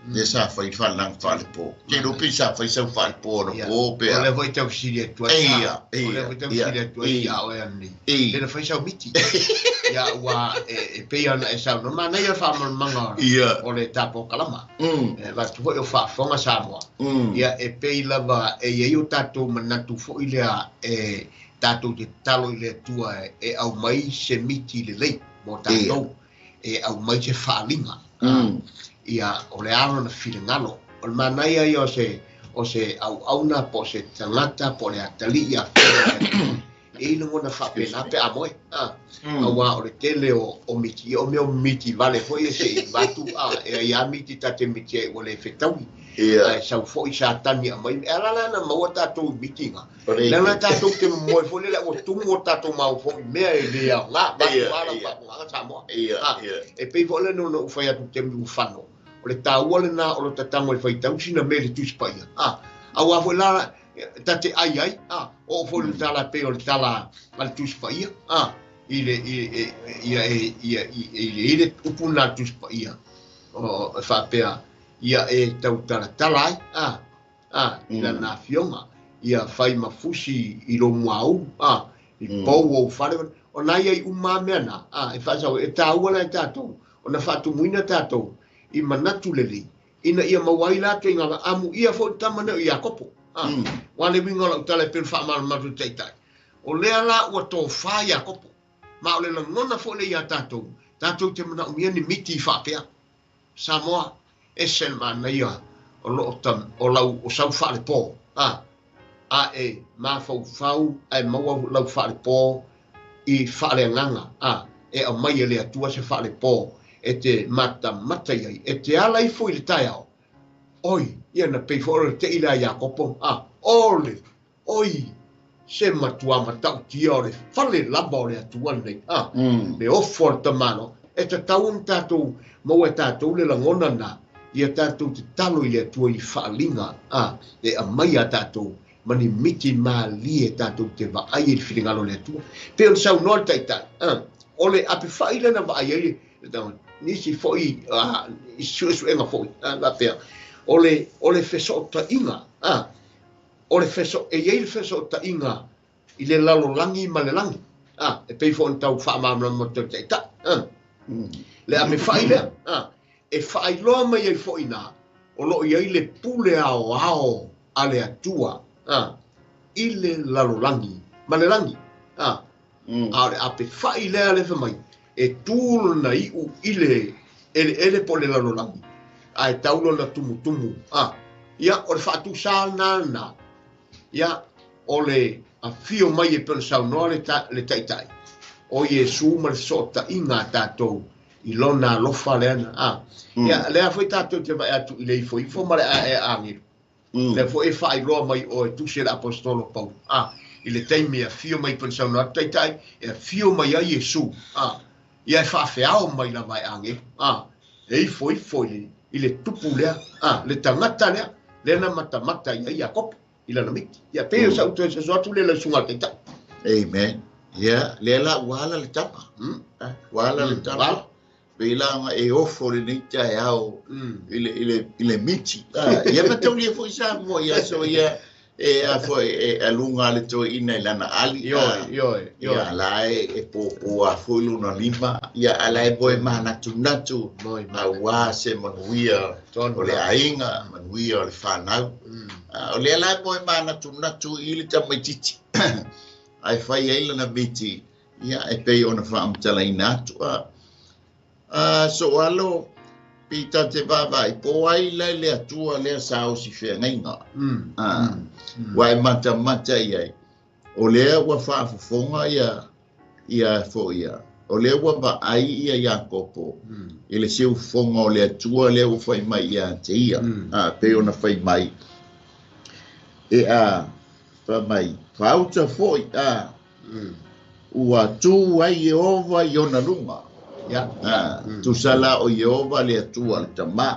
lea sa fai faalaga faalepo te iloa pe sa fai sau faalepo ona po pe o lea foi tau fesili atu ai Eia, o lea foi tau fesili atu ai ia oe ananei pe na fai sau miti ia ua e pei ona e saunoa manaia le faamalamalamaga o le tapokalama e avatu foi o faafofoga Samoa ia e pei lava e iai o tatou manatu foi lea e tatou te tatalo i le Atua e aumai se miti lelei mo tatou e aumai se faaliga ia o le a lona finagalo o le manaia ia o se auauna po o se tagata po o le atali'i afioga e i lagona faapena pe a moe auā o le tele o miti ia o mea o miti vale foi e se'i vatu e ai a miti tate miti ai ua le fetaui ae sau foi Satani aumai e ala la na maua tatou i miti ga leaga tatou te momoe foi lele ua tumu o tatou mafaufau i mea e le aoga vatu a lau faafofogaga Samoa e pei foi lea na ou fai atu taimi ua fano o le taua lenā o lo tatago e faitau sina mea i le Tusi Paia auā foi la tate ai ai oo foi le tala pei o le tala a le Tusi Paia i le ia ia i le upu na le Tusi Paia o e faapea ia e tautalatala ai i lana afioga ia fai ma fusi i lo muaulu i pou ou fale o na ia i uma mea na e faasau e taua la e tatou ona faatumuina tatou i manatu lelei ina ia maua ai latou i ngā amu ia foi tama nei o Iakopo ua le uiga o lau tala e pei ona faamalamalama atu taitai o lea la ua tofā Iakopo ma o le lagona foi lea ia tatou tatou te manaomia ni miti i faapea Samoa ese le manaia o loo o lau o sau faalepo a e mafaufau ae maua lau faalepo i faaleagaga e aumai e le Atua se faalepo e te matamata i ai e te ala ifo i le taeao oi ia na pei foi o le te'i lea Iakopo o le oi se matua matautia o le fale lava o le Atua lenei le ofo o le tamalo e tatau ona tatou maua e tatou le lagona na ia tatou tatalo i le Atua i faaliga e aumai ia tatou ma ni miti malie tatou te vaai i le finagalo o le Atua pei ona saunoa le taitai O le apefa'i lea na vaai ai le nisi fo'i i su'esu'ega fo'i faapea o le o le feso'ota'iga o le feso e i ai le feso'ota'iga i le lalolagi ma le lagi e pei fo'i ona tau fa'amalamalama atu e le ta'ita'i le apefa'i lea e fa'ailoa mai ai fo'i na o lo'o i ai le pule aoao a le Atua i le lalolagi ma le lagi a o le apefa'i lea le fai mai e tū lona i'u i le eleele po o le lalolagi ae tau lona tumutumu ia o le fa'atusā lena lena ia o le afio mai e pei ona saunoa le ta'ita'i o Iesu ma le feso'ota'iga a tatou i lona alofa lea na ia lea foi tatou te vaai atu i le ifoifo ma le a'ea'e agelu lea foi e fa'ailoa mai o e tusi e le aposetolo Paulo i le taimi e afio mai pei ona saunoa atu ta'ita'i e afio mai ai Iesu ia e fa'afeao mai lava e agelu e ifoifo i le tupu lea le tagata lea lea na matamata i ai Iakopo i lana miti ia pei o sa'u toe soso atu lea lau susuga le ta'ita'i. Amen. Ia, lea la ua ala le tama. Ua ala le tama. Pei la ona e ofo lenei taeao i le miti. Ia ma taulia fo'i Samoa i aso ia e a foi e aluga le toe'ina i lana ali. Ioe, ioe, ioe. Ia la e pōpō a foi lona lima. Ia ala e moe manatunatu auā se manuia o le aiga, manuia o le fanau. O lea la e moe manatunatu i le tamaitiiti. Ae fai ai lana miti ia e pei ona fa'amatalaina atu so alo pe ta te vaavaai po ai la le Atua lea sa osi feagaiga ua e matamata i ai o lea ua fa'afofoga ia ia fo'i ia o lea ua va'ai ia Iakopo i le siufofoga o le Atua lea ua fai mai ia te ia pei ona fai mai e a fa mai fa'auta fo'i ua tū ai Ieova i ona luga. Tusa la o Ieova le Atua le Tamā.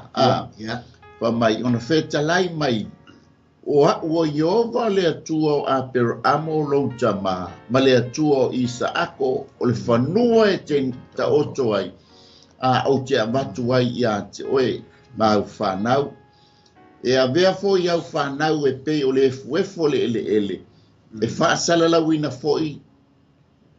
Fa mai ona fetalai mai o a'u o Ieova le Atua o Aperaamo lou tamā ma le Atua o Isaako o le fanua e te ta'oto ai a ou te avatu ai iā te oe ma au fanau. E avea fo'i au fanau e pei o le efuefo le eleele e fa'asalalauina fo'i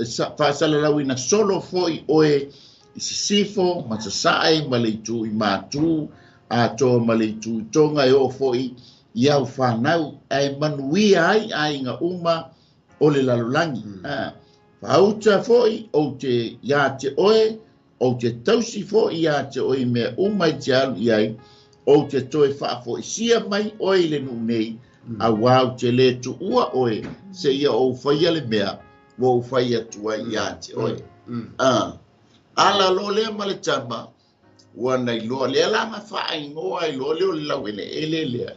fa'asalalauina solo fo'i oe i sisifo ma sasa'e ma le itu i matū atoa ma le itu i toga e oo fo'i i au fanau ae manuia ai aiga uma o le lalolagi. Fa'auta fo'i ou te iā te oe ou te tausi fo'i iā te oe i mea uma i te alu i ai ou te toe fa'afo'isia mai oe i le nu'u nei auā ou te lē tu'ua oe seia ou faia le mea ua ou fai atu ai iā te oe. Ala loa lea ma le tama ua na iloa lea la na fa'aigoa ai loa lea o le laueleele lea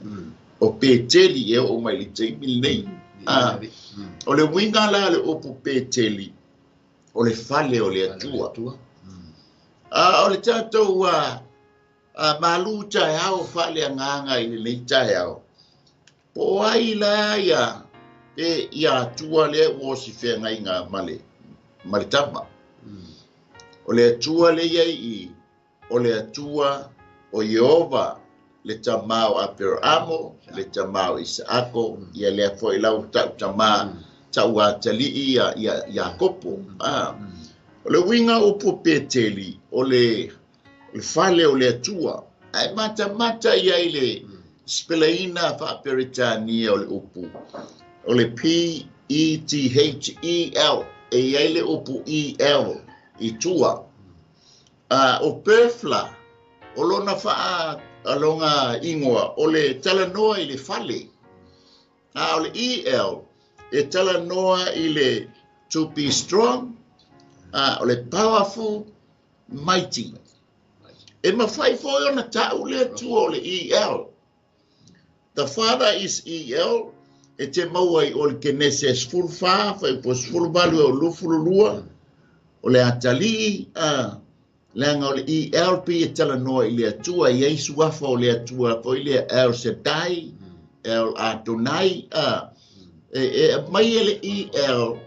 o Peteli e o'o mai le taimi lenei. O le uiga la le upu Peteli o le fale o le Atua. O le tatou malū taeao fa'aleagaga i lenei taeao po ai la ia pe ia Atua lea ua osi feagaiga ma le tama. O le Atua lea ia i o le Atua o Ieova le tamā o Aperaamo le tamā o Isaako ia lea fo'i lau ta'u tamā ta'u atali'i ia Iakopo. O le uiga upu Peteli o le fale o le Atua ae matamata ia i le sipelaina fa'aperetania o le upu o le P E T H E L e iai le upu E L i tua. O Perfla o lona fa'a aloga igoa o le talanoa i le fale. A o le E L e talanoa i le to be strong, o le powerful, mighty. E mafai fo'i ona ta'u le Atua o le E L. The Father is E L e te maua i o le Kenese 14 fuaiupu 18 e o 22 o le atalii leaga o le E L pei e talanoa i le Atua i ai suafa o le Atua foi lea El Shaddai, El Adonai e aumai e le E L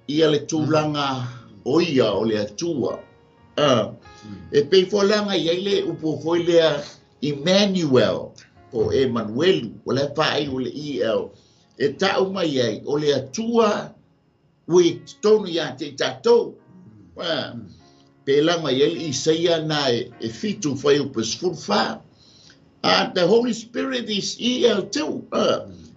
ia le tulaga O ia o le Atua. E pei foi la ga i ai le upu foi lea Emmanuel po o Emanuelu, o la e faaiu i le EL, e tau mai ai o le Atua ua i totonu ia te i tatou. Pēlā mai ai le Isaia na e 7 fuaiupu e 14. The Holy Spirit is EL too.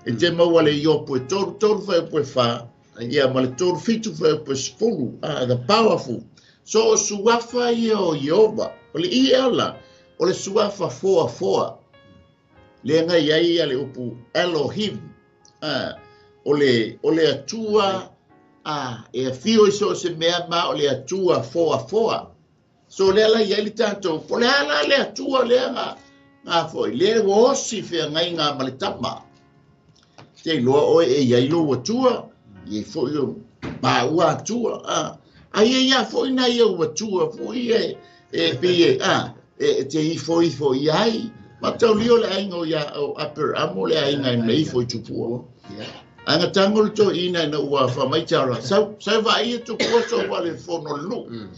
E te maua le Iopo e 3 3 fuaiupu e 4, ia ma le 3 7 fuaiupu e 10. The powerful. So o suafa ia o Ieova. O le EL la, o le suafa foafoa. Lea na i ai ia le upu Elohim. O le Atua e afio i so o se mea ma o le Atua foafoa. So lea la i ai le tatou, po o le a la le Atua lea ga foi, lea ua osi feagaiga ma le tama. Te iloa oe e i ai lou Atua, e i ai foi o maua Atua. Ai e ia foi nai au Atua foi e pei e te ifo ifo i ai. Ma taulio le aiga o ia o Aperamo le aiga e nei ifo i tupua. Ae ga tago le toeaina ina ua faamai tara, sau sau vaai e tupua so ua le fono le nuu.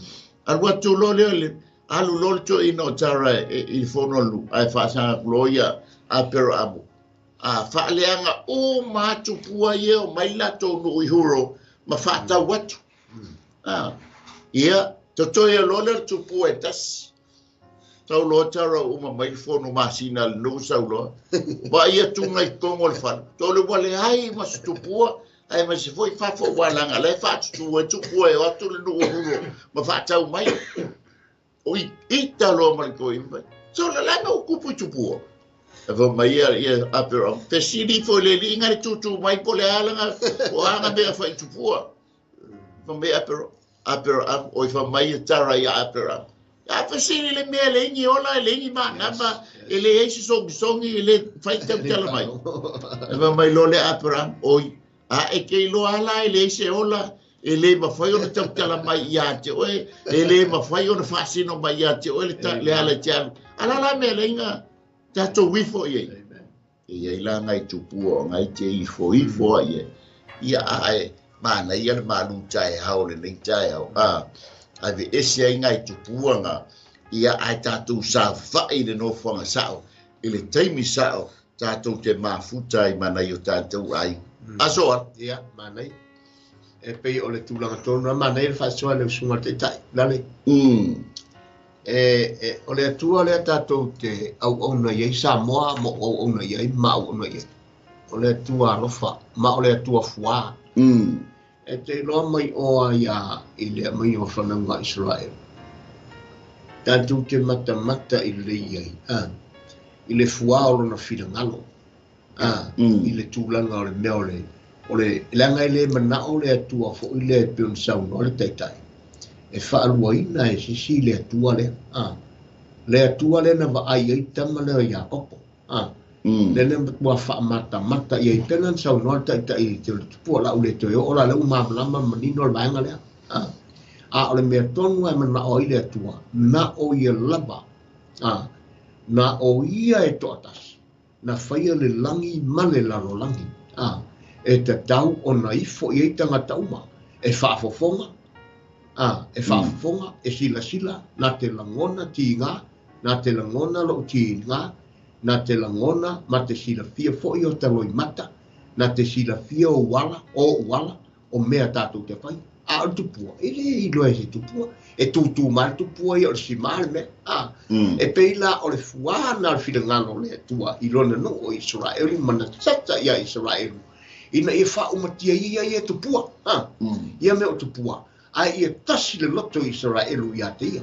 Alu atu loa lea le alu loa le toeaina o Tara i le fono a le nuu, ae faasaga atu loa ia Aperamo. Faaleaga uma lava tupua ia o mai latou nuu i Huro ma faatau atu. Ia, totoe loa lea o le tupua e tasi. Sau loa Tara uma mai le fono masina a le nuu sau loa. Vaai atu i totonu o le fale. Tole ua leai ma se tupua, ae ma se foi fafo ua laga la e faatutu ai tupua e o atu le nuu o Huro ma faatau mai. O ita loa ma le toeaina mai. So la la na kupu i tupua. E fai mai ia ia Aperamo. Fesili foi le alii nga le tūtū mai po le a langa o a nga mea fai tupua. Fai mai Aperamo, Aperamo, oi fai mai e Tara ia Aperamo. A fesili le mea le ingi ola, e le ingi manama, e le ei se songisongi, e le fai tautala mai. E fai mai loa le Aperamo, oi, a e ke iloa ala e le ei se ola, e le mafai ona tautala mai ia te oe, e le mafai ona faasino mai ia te oe le ala i te alu. Ala la mea le inga tatou ifo i ai. E iai la ngai tupua o ngai te ifo ifo ai e. Ia ae manaia le malu taeao lenei taeao. Ave ese ai ngai tupua nga ia ae tatou safa'i le nofoaga sa'o i le taimi sa'o tatou te mafuta ai ma nai o tatou aiga. Aso ala. Ia, manaia. E pei o le tulaga tonu na manaia le faasoa le usuga o le taitai. Lale. E o le Atua lea tatou te auauna i ai Samoa ma o auauna i ai ma auauna i ai. O le Atua alofa ma o le Atua fuā. E te iloa mai oa ia i le aumaiga o fanauga a Isaraelu. Tatou te matamata i lelei ai, i le fuā o lona finagalo, i le tulaga o le mea o le, o le, leaga e le manao le Atua foi lea e pei ona saunoa le taitai, e faaluaina e sisi le Atua lea. Le Atua lea na vaai ai tama lea o Iakopo. Le lea matua faamatamata i ai pena na saunoa le taitai i te o le tupua lau le toe oo la lea ua malamalama manino le vaega lea. A o le mea tonu e manao ai le Atua, na o ia lava, na o ia e toatasi, na faia le lagi ma le lalolagi. E tatau ona ifo i ai tagata uma, e faafofoga, e faafofoga, e silasila, na te lagona tiga, na te lagona lou tiga, na te lagona ma te silafia foi o taloimata, na te silafia o uala, o uala, o mea tatou te fai. A o le tupua, e le iloa e se tupua, e tūtū mai le tupua ia o le sima le mea. E pei la o le fuā na le finagalo o le Atua i lona nuu o Isaraelu ma na sata ia Isaraelu, ina ia faaumatia ia ia tupua. Ia mea o tupua, ae ia tasi le loto i Isaraelu ia te ia.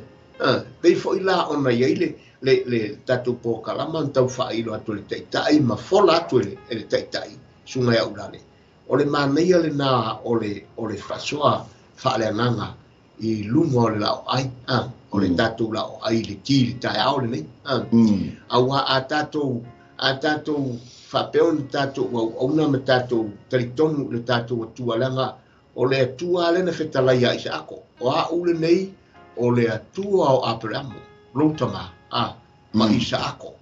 Pei foi la ona i ai le tatou polokalama na tau faailo atu e le taitai ma fola atu e le taitai suga ia Ulale. O le manaia lena o le faasoa faaleagaga i luga o le laoai, o le tatou laoai i le ti le taeao lenei. Aua a tatou faapea ona tatou auauna ma tatou talitonu le tatou Atua, leaga o le Atua lea na fetalai ia Isaako. O a'u lenei o le Atua o Aperamo, lou tama, ma Isaako.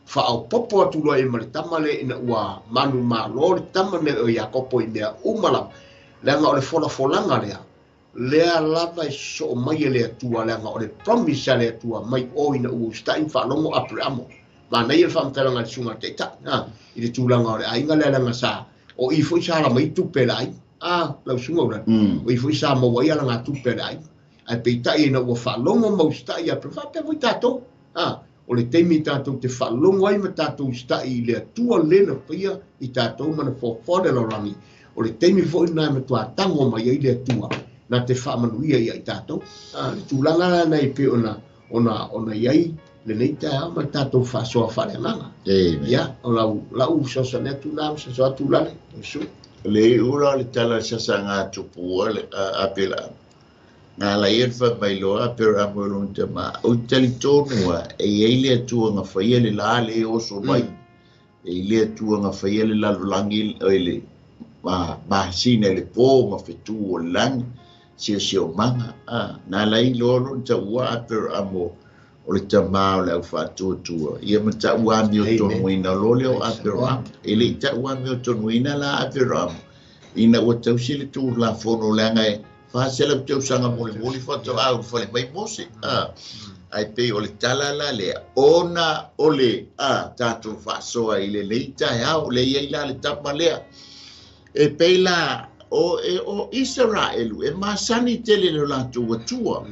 Faaopopo atu loa i ma le tama lea ina ua manumalo le tama lea o Iakopo i mea uma lava, leaga o le folafolaga lea. Lea lava e sosoo mai e le Atua, leaga o le promise a le Atua mai o ina ua usitai ma faalogo Aperamo. Manaia le faamatalaga a le Susuga a le Taitai, a, i le tulaga o le aiga lea, leaga sa, o i foi sa ala mai ai tupe a le aiga. A, lau Susuga Ulani, o i foi sa maua ai alagatupe a le aiga. Ae peitai ina ua faalogo ma usitai Aperamo, faapea foi tatou, a, o le taimi tatou te faalogo ai ma tatou usitai i le Atua le na faia i tatou ma na foafoa le lalolagi, o le taimi foi lena e matua tago mai ai le Atua na te faamanuia ia i tatou. A, le tulaga la lena e pei ona ona ona i ai lenei taeao ma le tatou faasoa faaleagaga. Amen. Ia, o lau lau fesoasoani atu lena ma fesoasoani atu Lale, lau susuga. Le iu la o le tala a le sasaga a Tupua le a Apela. Na ala ai ona fai mai loa Aperamo i lona tama, Ou te talitonu lava, e i ai le Atua na faia le lā lea e oso mai, e i ai le Atua na faia le lalolagi, oi le masina i le pō ma fetu o le lagi, siosiomaga. Na ala ai loa lona taua Aperamo o le tama o le aufaatuatua, ia ma ta'u amiotonuina loa lea o Aperamo. E le i ta'u amiotonuina la Aperamo, ina ua tausi le Tulafono, leaga e 400 tausaga mulimuli faatoa ulufale mai Mose. A, ae pei o le tala la lea, ona o le a tatou faasoa i lenei taeao, lea i ai la le tama lea. E pei la o, e, o Isaraelu e masani tele le latou Atua.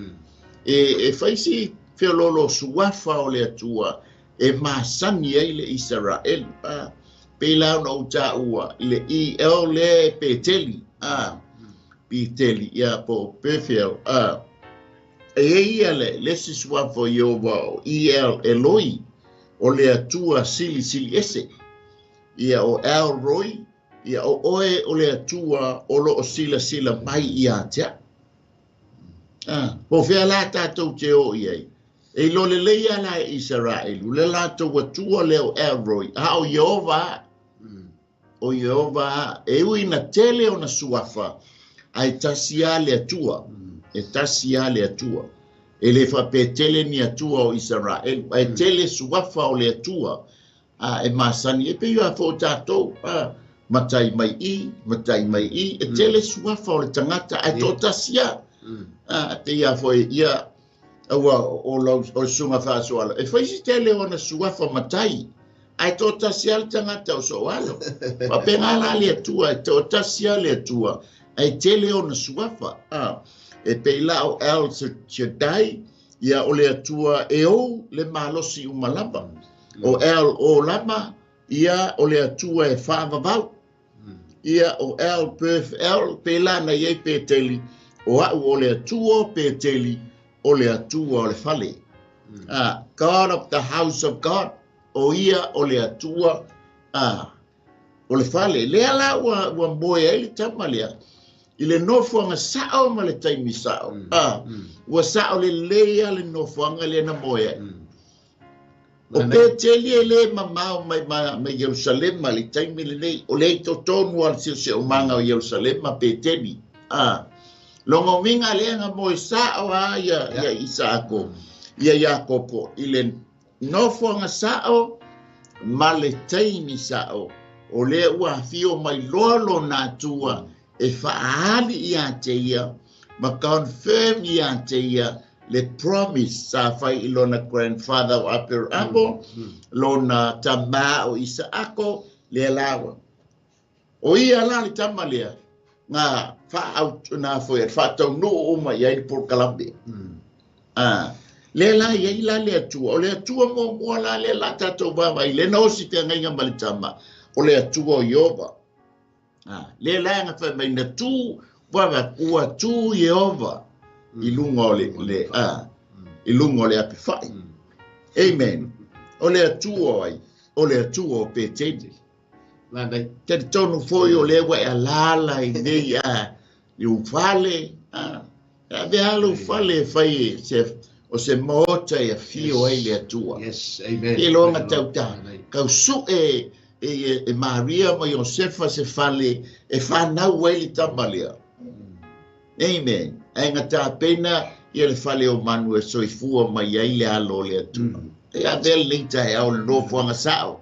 E, e fai si feoloolo suafa o le Atua e masani ai le Isaraelu. A, pei la ona ou taua i le EL lea e Peteli, a, Peteli, ia po o Bethel, a, e i ai ia le, le isi suafa o Ieova o EL Eloi, o le Atua Silisili Ese. Ia o El Roi, ia o oe o le Atua o lo o silasila mai ia te au. A, po o fea la tatou te o i ai? E iloa lelei lava la e Isaraelu le latou Atua lea o El Roi, a o Ieova lava. O Ieova lava. E ui ina tele ona suafa, ae tasi lava le Atua. E tasi lava le Atua. E le faapea tele ni Atua o Isaraelu, ae tele suafa o le Atua a e masani. E pei lava foi o tatou, a, matai mai i, matai mai i, e tele suafa o le tagata, ae toatasi lava. A, e pei lava foi, ia, Aua o lau o le susuga faasoalo, e fai si tele o ana suafa matai, ae toatasi lava le tagata o soalo. Faapena la le Atua, e toatasi lava le Atua, ae tele ona suafa. A, e pei la o El Shaddai, ia o le Atua e ou le malosi uma lava. O El Olama, ia o le Atua e faavavau. Ia o El Perth El, pēlā na i ai Peteli, o a'u o le Atua o Peteli, o le Atua o le fale. A, God of the house of God, o ia o le Atua a, o le fale. Lea la ua, ua moe ai le tama lea, i le nofoaga sa'o ma le taimi sa'o. A, ua sa'o lelei lava le nofoaga lea na moe ai. O Peteli e lē mamao mai ma Ierusalema i le taimi lenei, o lea i totonu lava o le siosiomaga o Ierusalema Peteli. A, lona uiga lea na moe sa'o lava ia, ia Isaako, ia Iakopo i le nofoaga sa'o ma le taimi sa'o, o lea ua afio mai loa lona Atua e faaali ia te ia ma confirm ia te ia le promise sa fai i lona grandfather o Aperamo, lona tamā o Isaako, lea la ua. O ia la le tama lea na faaau, na foi e faataunuu uma i ai le polokalame. A, lea la i ai la le Atua. O le Atua muamua la lea la tatou vaavaai, lea na osi feagaiga ma le tama, o le Atua o Ieova. A, lea la na fai mai na tū, ua, ua tū Ieova i luga o le, le, a, i luga o le apefa'i. Amen. O le Atua o ai? O le Atua o Peteli. Manaia. Talitonu foi o lea ua e alaala i nei a, i ou fale, a, e ave lava lou fale e fai e se, o se maota e afio ai le Atua. Yes, amen. Ke loa na tau ta, kau su'e e, e Maria ma Iosefa se fale e fanau ai le tama lea. Amen. Ae na tapena ia le fale o manu e soifua mai ai le alo o le Atua. E avea lenei taeao le nofoaga sa'o.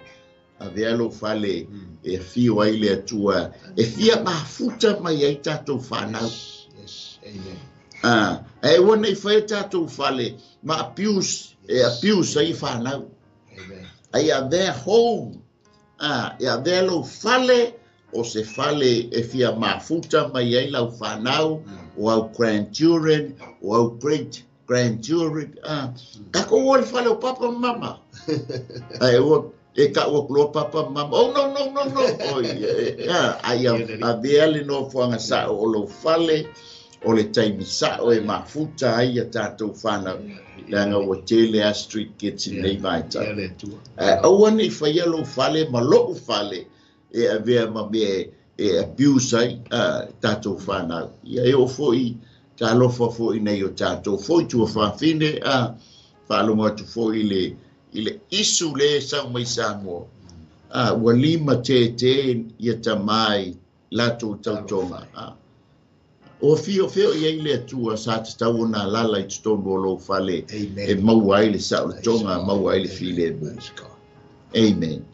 Avea lou fale e afio ai le Atua e fia mafuta mai ai tatou fanau. Yes, yes, amen. Ae aua ne i faia tatou fale ma abuse, e abuse ai fanau. Ae ia avea home, ia avea lou fale o se fale e fia mafuta mai ai lau fanau, o au grandchildren, o au great grandchildren. Tatou o i le fale o papa ma mama. Ae ua e ta'u atu loa papa ma mama, oh no no no no, oi, ae ia avea le nofoaga sa'o o lou fale, o le taimi sa'o e mafuta ai ia tatou fanau, leaga ua tele a street kids i lenei vaitau. Ae aua ne i faia lou fale ma lo'u fale e avea ma mea e abuse ai tatou fanau. Ia e oo foi talofa foi nei o tatou foi tuafafine, faalogo atu foi i le isu lea e sau mai Samoa, ua lima tētē ia tamā i latou tautoga. Ua fio i ai le Atua sa tatau ona alaala i totonu o lou fale e maua ai le saolotoga, maua ai le filemu. Amen.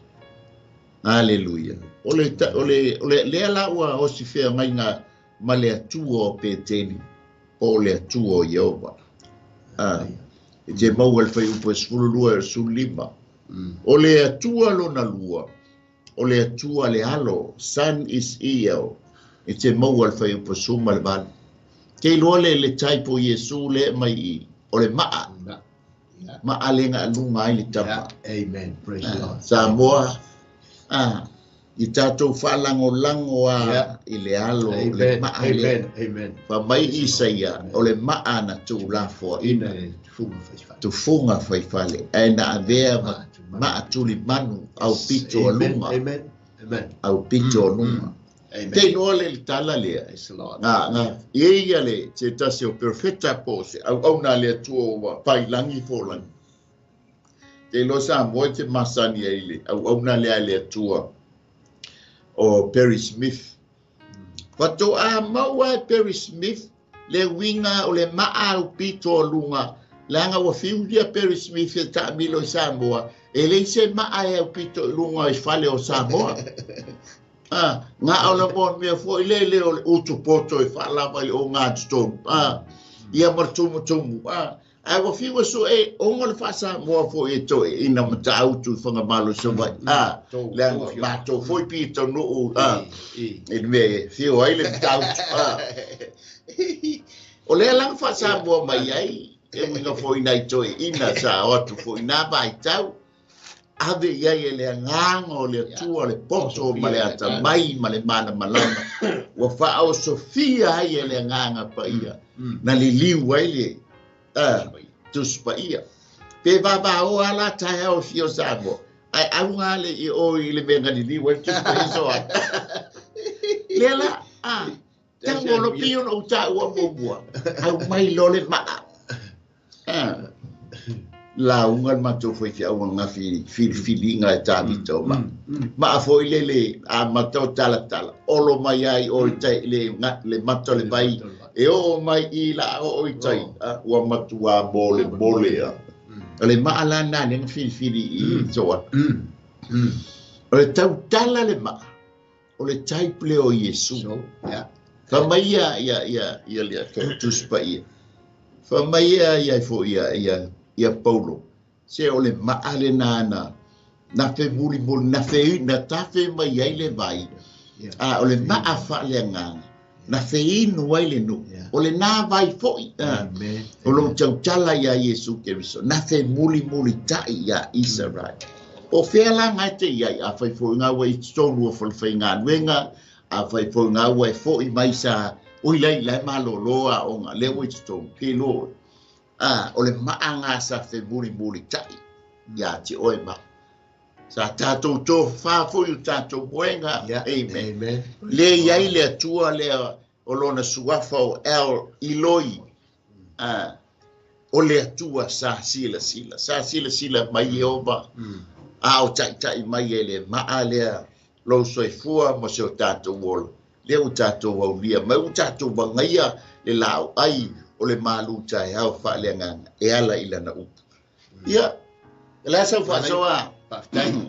Aleluia. O le lea la ua osi feagaiga ma le Atua o Peteli, po o le Atua o Ieova. E te maua le fuaiupu e 12 e 15. O le Atua lona lua, o le Atua le Alo, Son is El, e te maua le fuaiupu 18. Te iloa le type o Iesu le mai i, o le maa. Maa le ngaalunga ai le tama. Amen. Praise the Lord. Samoa, i tatou faalagolago a i le alo, le maa le. Amen. Fa mai Isaia, o le maa na tuulafoaina, tufuga faifale, ae na avea maa tulimanu au pito o luga. Amen. Amen. Au pito o luga. Te iloa le tala lea. Nga ia le se tasi o profeta po se au na le Atua ua pailangi fo langi. Te iloa Samoa i te masani ai le au na lea le Atua o Perry Smith. Fatoa maua e Perry Smith le uiga o le maa au pito o luga, leaga ua fiulia Perry Smith e taamilo i Samoa, e leai se maa e au pito i luga i fale o Samoa. Nga o le mo mea foi le le o le utu poto e faalava i o ngā totonu. Ia ma le tumutumu. Ae ua fiu e su'e ona le faasamoa foi e toe'eina matautu i Fagamalo i Savaii. Leaga matou foi pitonuu i le mea e fiu ai le matautu. O lea laga faasamoa mai ai e uiga foi nai toe'eina sa o atu foi nā vaitau. Ave i ai e le agaga o le Atua le poto ma le atamai ma le malamalama. Ua faaosofia ai e le agaga paia. Na liliu ai le Tusi Paia. Pe vavaoa la taeao e fia o Samoa. Ae auga le i o i le mea na liliu ai le Tusi Paia so ai. Lea la, tango lo pio no utaua muamua. Au mai lo le maa. Lauga le matou faifeau ananafi filifiliga e Tavita o maa. Maa foi le amata o talatala. Olo mai ai o i tai le mata o le vai. E oo mai i la oo i tai. Ua matua mole mole a. O le maa la nā le na filifili i soa. O le tautala le maa. O le type le o Iesu. Fa mai ia ia ia ia le Tusi Paia. Fa mai ia ia fo ia ia ia Paulo. Se o le maa le nana na fe muli muli na fe na tafe mai ai le vai. O le maa fa le nganga. Na fe inu ai le nu. O le nā vai foi. O lo tautala ia Iesu Keriso. Na fe muli muli tai ia Israel. O fea la ngai te iai, a whai fo ngā wai tonu o whalwhai ngā nuenga, a whai fo ngā wai fo i mai sa, oi lai lai maloloa o ngā leo i tonu, ke loa. O le maa ngā sa fe muli muli tai, ia te oe ma. Sa tātou tō whāfo i o tātou moenga. Amen. Amen. Le iai le Atua lea o lona suafa o El Eloi. O le Atua sa sila sila. Sa sila sila mai Ieova. A o tai tai mai e le maa lea lou soifua mo se o tātou ola. Lea o tātou aulia mai o tātou vangaia le lau ai o le malu taeao faaleagaga e ala i lana upu. Ia, le asa faasoa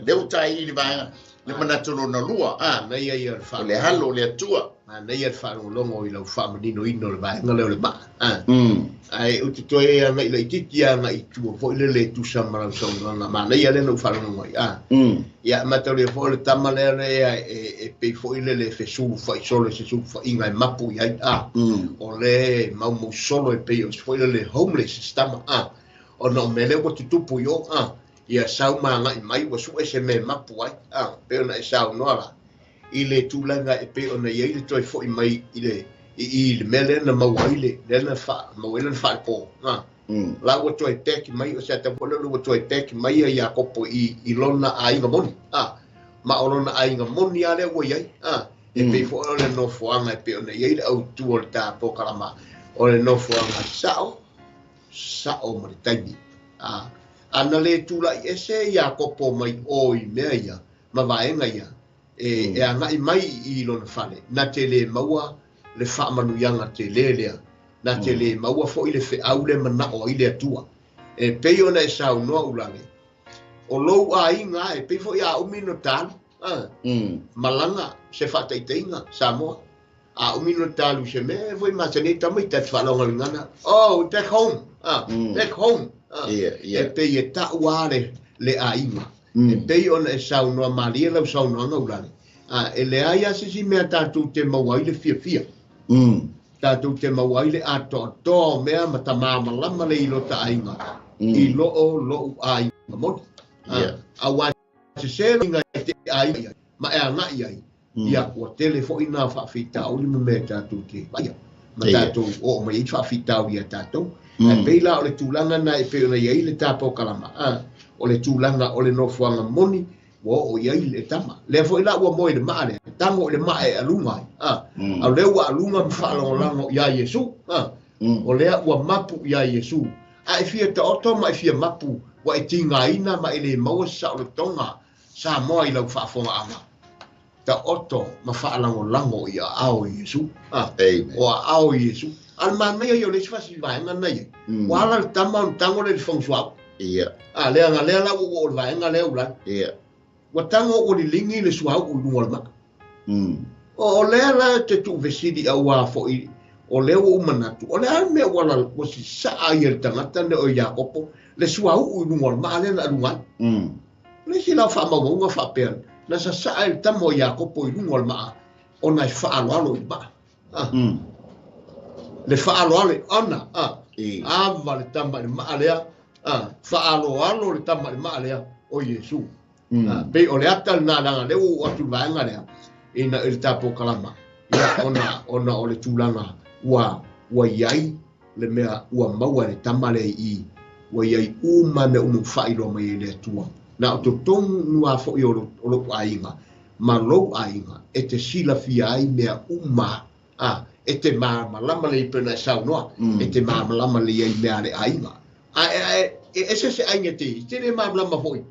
lea o tai i le vaega. Le manatu lona lua. Manaia ia o le O le alo o le Atua. Manaia le faalogologo i lau faamaninoina o le vaega lea o le maa. Ae ou te toe agai laitiiti agai i tua foi lele e tusa ma lau saunoaga. Manaia lea na ou faalogologo ai. Ia, mataulia foi o le tama lea lea e pei foi lele e fesulufai solo i se sulufaiga e mapu i ai. O lea e maumau solo e pei o se foi lele homeless se tama. Ona o mea lea ua tutupu i o. Ia sau ma agai mai ua sue se mea e mapu ai. Pei ona e saunoa la i le tulaga e pei ona i ai le toe foi mai i le i i le mea lea na maua ai le lea na maua ai lona faalepo. La ua toe back mai o se ata foi lea ua toe back mai ia Iakopo i lona aiga moni. Ma o lona aiga moni lava lea ua i ai. E pei foi o le nofoaga e pei ona i ai le autu o le ta polokalama, o le nofoaga sao, sao ma le taimi. A na le tulai ese Iakopo mai o i mea ia ma vaega ia, e agai mai i lona fale, na te le maua le faamanuiaga tele lea, na te le maua foi le feau le manao ai le Atua. E pei ona e saunoa Ulale, o lou aiga e pei foi a umi no talu, malaga se faataitaiga Samoa. A umi no talu se mea foi masani tama i te whaalaoga le gana. Oh, back home. Back home. E pei e taua le aiga. E pei ona e saunoa malie lau saunoaga Ulale. E leai a se isi mea tatou te maua ai le fiafia. Tatou te maua ai le atoatoa o mea ma tamāmalama le i lota aiga. I loo lou aiga moni. Auā sese loiga e te aiga ai, ma e agai ai. Ia, ua tele foi nā faafitauli ma mea tatou te vaia, ma tatou oo mai ai faafitauli ia tatou. Ae pei la o le tulaga na e pei ona i ai le ta polokalama, o le tulaga o le nofoaga moni ua oo i ai le tama. Lea foi la ua moe i le maa lea, tago i le maa e aluga ai, a o lea ua aluga ma faalagolago iā Iesu, o lea ua mapu iā Iesu. A e fia taoto ma e fia mapu, ua e tigaina ma e le maua se saolotoga Samoa i lau faafogaaga. Taoto ma faalagolago i aao o Iesu. O aao o Iesu. A le manaia ia o le isi fasi vaega na ia. Ua ala le tama ona tago le i le fagasuauu. Leaga lea la ua oo i le vaega lea Ulale. Ua tago ua liligi le suauu i luga o le maa. O lea la te tuuvesili auā foi o lea ua ou manatu, o le a le mea ua ua sasaa ai e le tagata nei o Iakopo le suauu i luga o le maa lea na aluga ai. O le isi la o faamaumauga faapea, na sasaa e le tama o Iakopo i luga o le maa ona e faaaloalo i le maa. Le faaaloalo ona, ava le tama i le maa lea, faaaloalo le tama i le maa lea o Iesu. Pei o le ata lena leaga lea ua oo atu i le vaega lea ina i le ta polokalama, ia ona o le tulaga ua ua i ai le mea ua maua e le tama lea i i, ua i ai uma mea uma ua faailoa mai e le Atua. Na o totonu lava foi o lou aiga ma lou aiga e te silafia ai mea uma, e te malamalama lelei pei ona e saunoa, e te malamalama lelei ai i mea a le aiga. Ae e ese se aiga e te i te le malamalama foi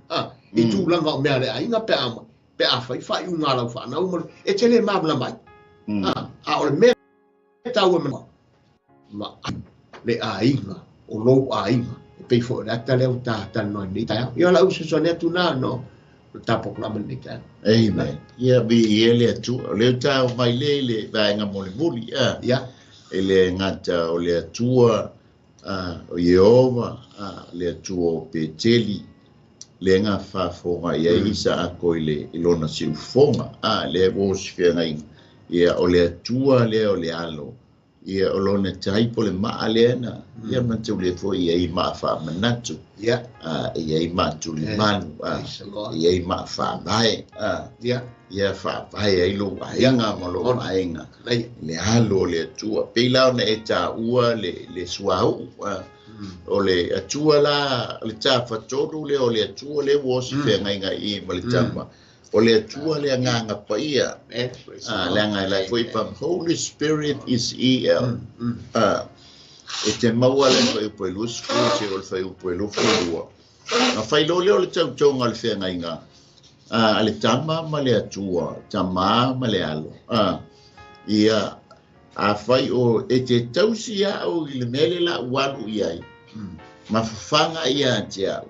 i tulaga o mea a le aiga pe a pe a fai faaiuga a lau fanau ma e te le malamalama ai. A o le mea taua e manatua, vaai le aiga o lou aiga e pei foi o le ata lea ua ta talanoa i lenei taeao. Ia o lau fesoasoani atu lena no le ta polokalama i lenei taeao. Amen. Ia, viia le Atua. O lea ua ta oo mai lea i le vaega mulimuli, e le gata o le Atua, o Ieova, le Atua o Peteli, lea na faafofoga i ai Isaako i lona siufofoga, lea ua osifeagaiga. Ia, o le Atua lea o le alo, ia, o lona tai po o le maa lea na, ia manatulia foi e i ai maa faamanatu, e i ai maa tulimanu, e i ai maa faavae, ia faavae ai lou aiga ma lou aiga i le alo o le Atua. Pei la ona e taua le suauu, o le Atua la, o le tafatolu lea o le Atua lea ua osifeagaiga i i ma le tama. O le Atua le Agaga Paia, leaga e la foi pa Holy Spirit is EL. E te maua le fuaiupu e 20 seia o le fuaiupu e 22. Na fai loa lea o le tautoga o le feagaiga a le tama ma le Atua, tamā ma le alo. Ia, afai o e te tausi au i le mea le la ua alu i ai, ma fafaga ia te au.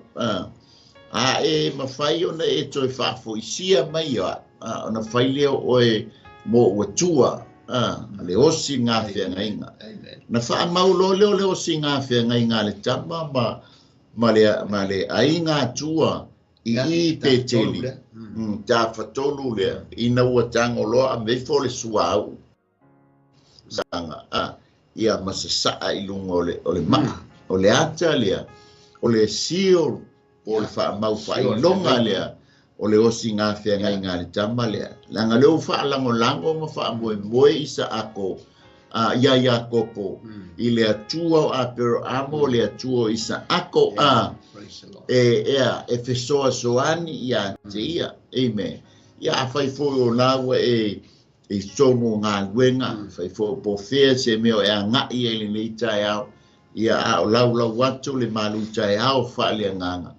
A e mafai ona e toe faafoisia mai ia, ona fai lea o oe mo ua tua, le osi ngā feagaiga. Na faamau loa lea o le osi ngā feagaiga a le tama ma le aiga atua i i Peteli. Tafatolu lea, ina ua tago loa ameifo le suauu. Sanga, ia ma sasaa i luga o le maa. O le ata lea, o le seal po le faamau faailoga lea, o le osi ngā feagaiga a le tama lea. Leaga lea ua faalagolago ma faamoemoe Isaako, ia Iakopo, i le Atua o Aperahamo, o le Atua o Isaako, e fesoasoani ia te ia. Amen. Ia afai foi o la ua e i tonu o galuega, fai foi po fea se mea o e agai ai lenei taeao, ia a o laulau atu le malu taeao faaleagaga.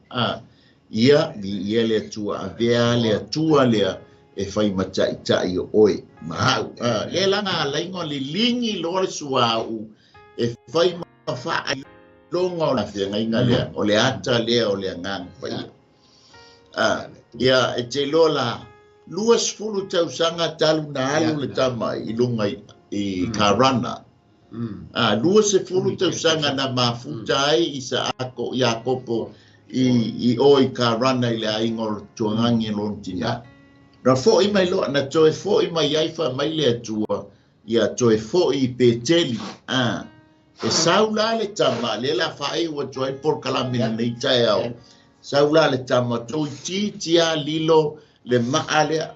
Ia, viia le Atua, avea le Atua lea e fai mataitai o oe ma au. Lea laga alaiga o liligi loa le suauu e fai ma faailoga o le feagaiga lea, o le ata lea o le Agaga Paia. Ia, e te iloa la, 20 tausaga talu na alu le tama i luga i Karana. 20 tausaga na mafuta ai Isaako, Iakopo i o i Karana i le aiga o le tuagagi lona tina. Na foi mai loa, na toe foi mai ai fa mai le Atua, ia toe foi i Peteli. E sau la le tama, le la faaiu atu ai polokalame lenei taeao. Sau la le tama, toeitiiti lava lilo le maa lea.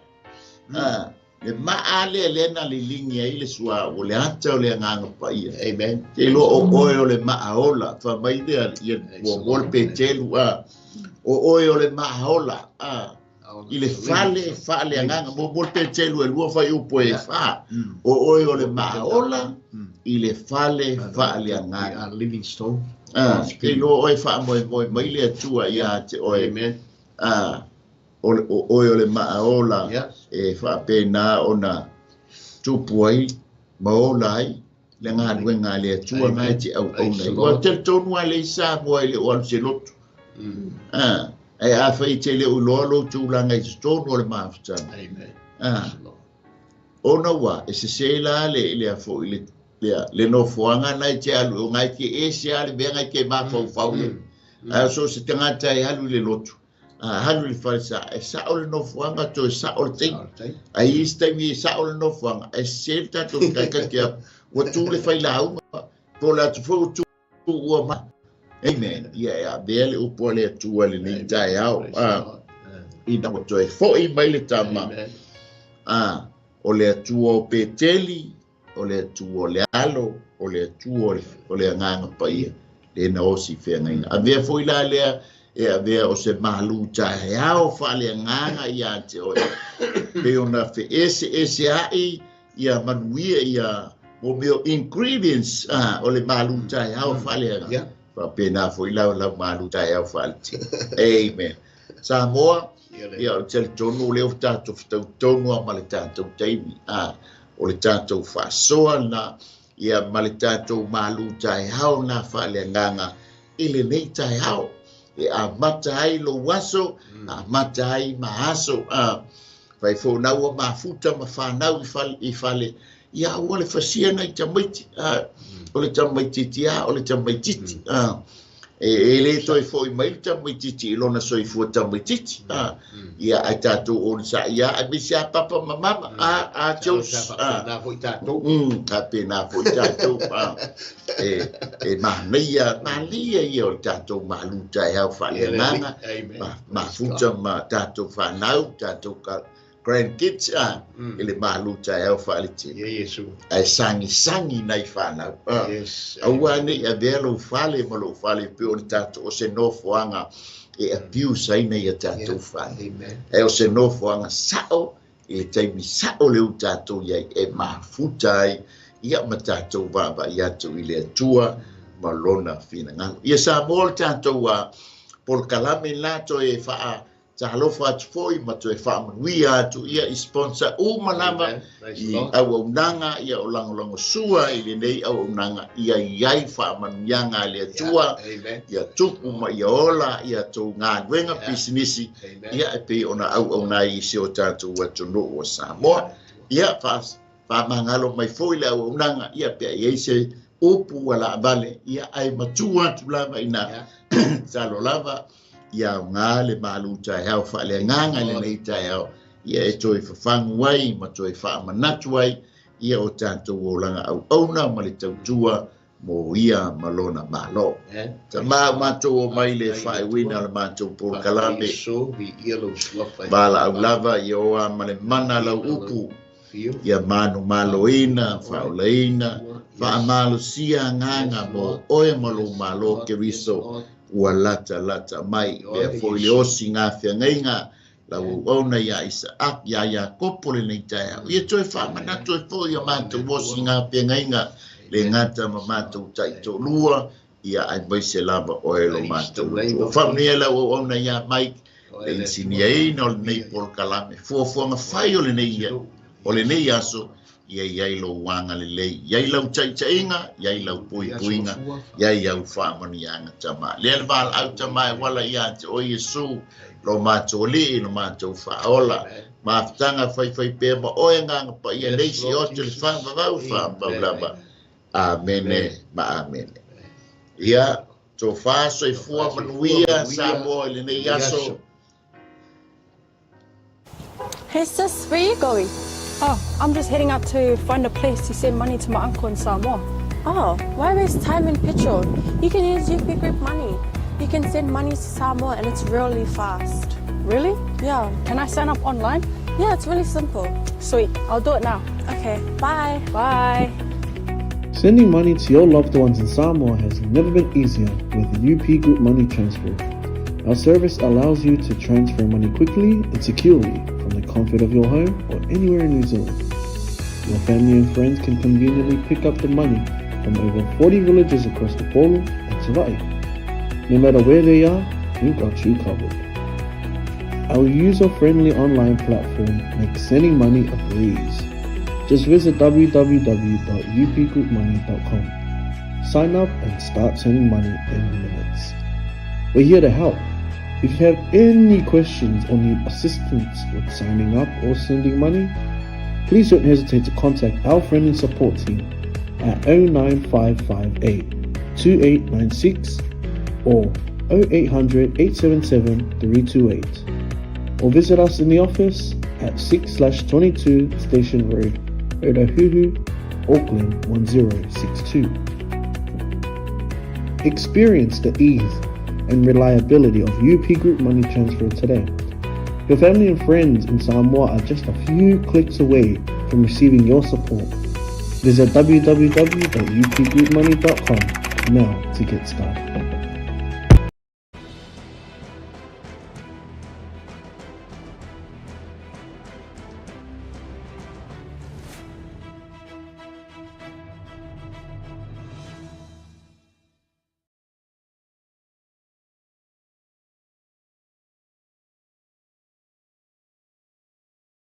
Le maa lea lea na liligi ai le suauu, o le ata o le Agaga Paia. Amen. Te iloa o oe o le maa ola, fa mai lea ia muamua le Petelu, o oe o le maa ola, i le fale faaleagaga. Muamua le Petelu e lua faiupu e fa. O oe o le maa ola, i le fale faaleagaga. Living stone. Te iloa oe faamoemoe mai le Atua ia te oe. Amen. O oe o le maa ola, e faapena ona tupu ai ma ola ai le galuega a le Atua na e te auauna ai. Ua talitonu lava le Samoa i le o alu se lotu. Ae afai e te le o iloa lou tulaga i totonu o le mafutaga. Ona ua, e sese la le afoi le nofoaga na e te alu, o ngai ke ese a le mea ngai ke mafaufau. Ae so se tagata e alu i le lotu. Alu i le falesa, e sao le nofoaga, toe sao le taimi. Ai isi taimi e sao le nofoaga, e sese le tatou kaikati atu. Ua tu le failauga, po o le atu foi ua tu ua ma. Amen. Ia e avea le upu a le Atua lenei taeao. Ina ua toe foi mai le tama. O le Atua o Peteli, o le Atua o le alo, o le Atua o le Agaga Paia, le na osi feagaiga. Avea foi la lea, e avea o se malu taeao faaleagaga ia te oe. Pe ona feeseese ai ia manuia ia mo mea ingredients o le malu taeao faaleagaga. Faapena foi lau lau malu taeao faaletia. Amen. Samoa, ia o le talitonu lea o tatou fetautonu ma le tatou taimi. O le tatou faasoa na, ia ma le tatou malu taeao na faaleagaga i lenei taeao. E amata ai lou aso, amata ai ma aso. Fai foi na ua mafuta ma whanau i fale. Ia ua le fasia nai tamaiti. O le tamaititi a, o le tamaititi. E le toe foi mai le tamaititi i lona soifua tamaititi. Ia ai tatou onisa ia, ai misi a papa ma mama. A Jos. Nā foi tatou. Ka pēnā foi tatou. E manaia, manaia ia o le tatou malu taeao faaleagaga. Mafuta ma tatou whanau, tatou grandkids, i le malu taeao faaletia. Ae sagisagi nai whanau. Aua nei avea lou fale ma lou fale pe o le tatou o se nofoaga e abuse ai nei a tatou fale. Ae o se nofoaga sao i le taimi sao le u tatou iai e mafuta ai ia ma tatou vaavaai atu i le Atua ma lona finagalo. Ia Samoa le tatou polokalame la toe faa Talofa atu foi ma toe faamanuia atu ia i sponsor uma lava i auaunaga ia o lagolagosua i lenei auaunaga ia i ai faamanuiaga a le Atua ia tupu ma ia ola ia tou galuega pisinisi ia e pei ona auauna ai i si o tatou atunuu o Samoa. Ia faamagalo mai foi le auaunaga ia pe a i ai se upu ua laavale ia ae matua atu lava ina talo lava ia aoga le malu taeao faaleagaga i lenei taeao ia e toe fafagu ai ma toe faamanatu ai ia o tatou olaga auauna ma le tautua mo ia ma lona Malo. Tama ua matou omai i le faaiuina o le matou polokalame, valaau lava ia oa ma le mana lau upu, ia manumaloina, faaolaina, faamalosia agaga mo oe ma lou Malo Keriso ua latalata mai. Pea foi le osi gafeagaiga lau auauna iā Isaak, iā Iakopo lenei taeao. Ia toe faamanatu ai foi a matou osi gafeagaiga le gata ma matou taitoalua, ia aemaise lava oe lo matou Atua. Faamanuia lau auauna iā Mike, le inisiniaina o lenei polokalame, fuafuaga fai o lenei, o lenei aso, ia i ai lou agalelei, i ai lau taitaiga, i ai lau puipuiga, i ai au faamanuiaga Tama. Lea le valaau Tama e uala ia te oe Iesu, lo matou Alii, lo matou Faaola. Mafutaga faifai pea ma oe Agaga Paia nei si oto le faavavau faamau lava. Amene ma amene. Ia, tofa soifua manuia Samoa i lenei aso. Hey sis, where you going? Oh, I'm just heading out to find a place to send money to my uncle in Samoa. Oh, why waste time and petrol? You can use UP Group Money. You can send money to Samoa and it's really fast. Really? Yeah. Can I sign up online? Yeah, it's really simple. Sweet, I'll do it now. Okay, bye. Bye. Sending money to your loved ones in Samoa has never been easier with UP Group Money Transfer. Our service allows you to transfer money quickly and securely from the comfort of your home or anywhere in New Zealand. Your family and friends can conveniently pick up the money from over 40 villages across the Polo and Savaii. No matter where they are, we've got you covered. Our user-friendly online platform makes sending money a breeze. Just visit www.upgroupmoney.com. Sign up and start sending money in minutes. We're here to help. If you have any questions or need assistance with signing up or sending money, please don't hesitate to contact our friendly support team at 09558 2896 or 0800 877 328 or visit us in the office at 6/22 Station Road, Otahuhu, Auckland 1062. Experience the ease and reliability of UP Group Money Transfer today. Your family and friends in Samoa are just a few clicks away from receiving your support. Visit www.upgroupmoney.com now to get started.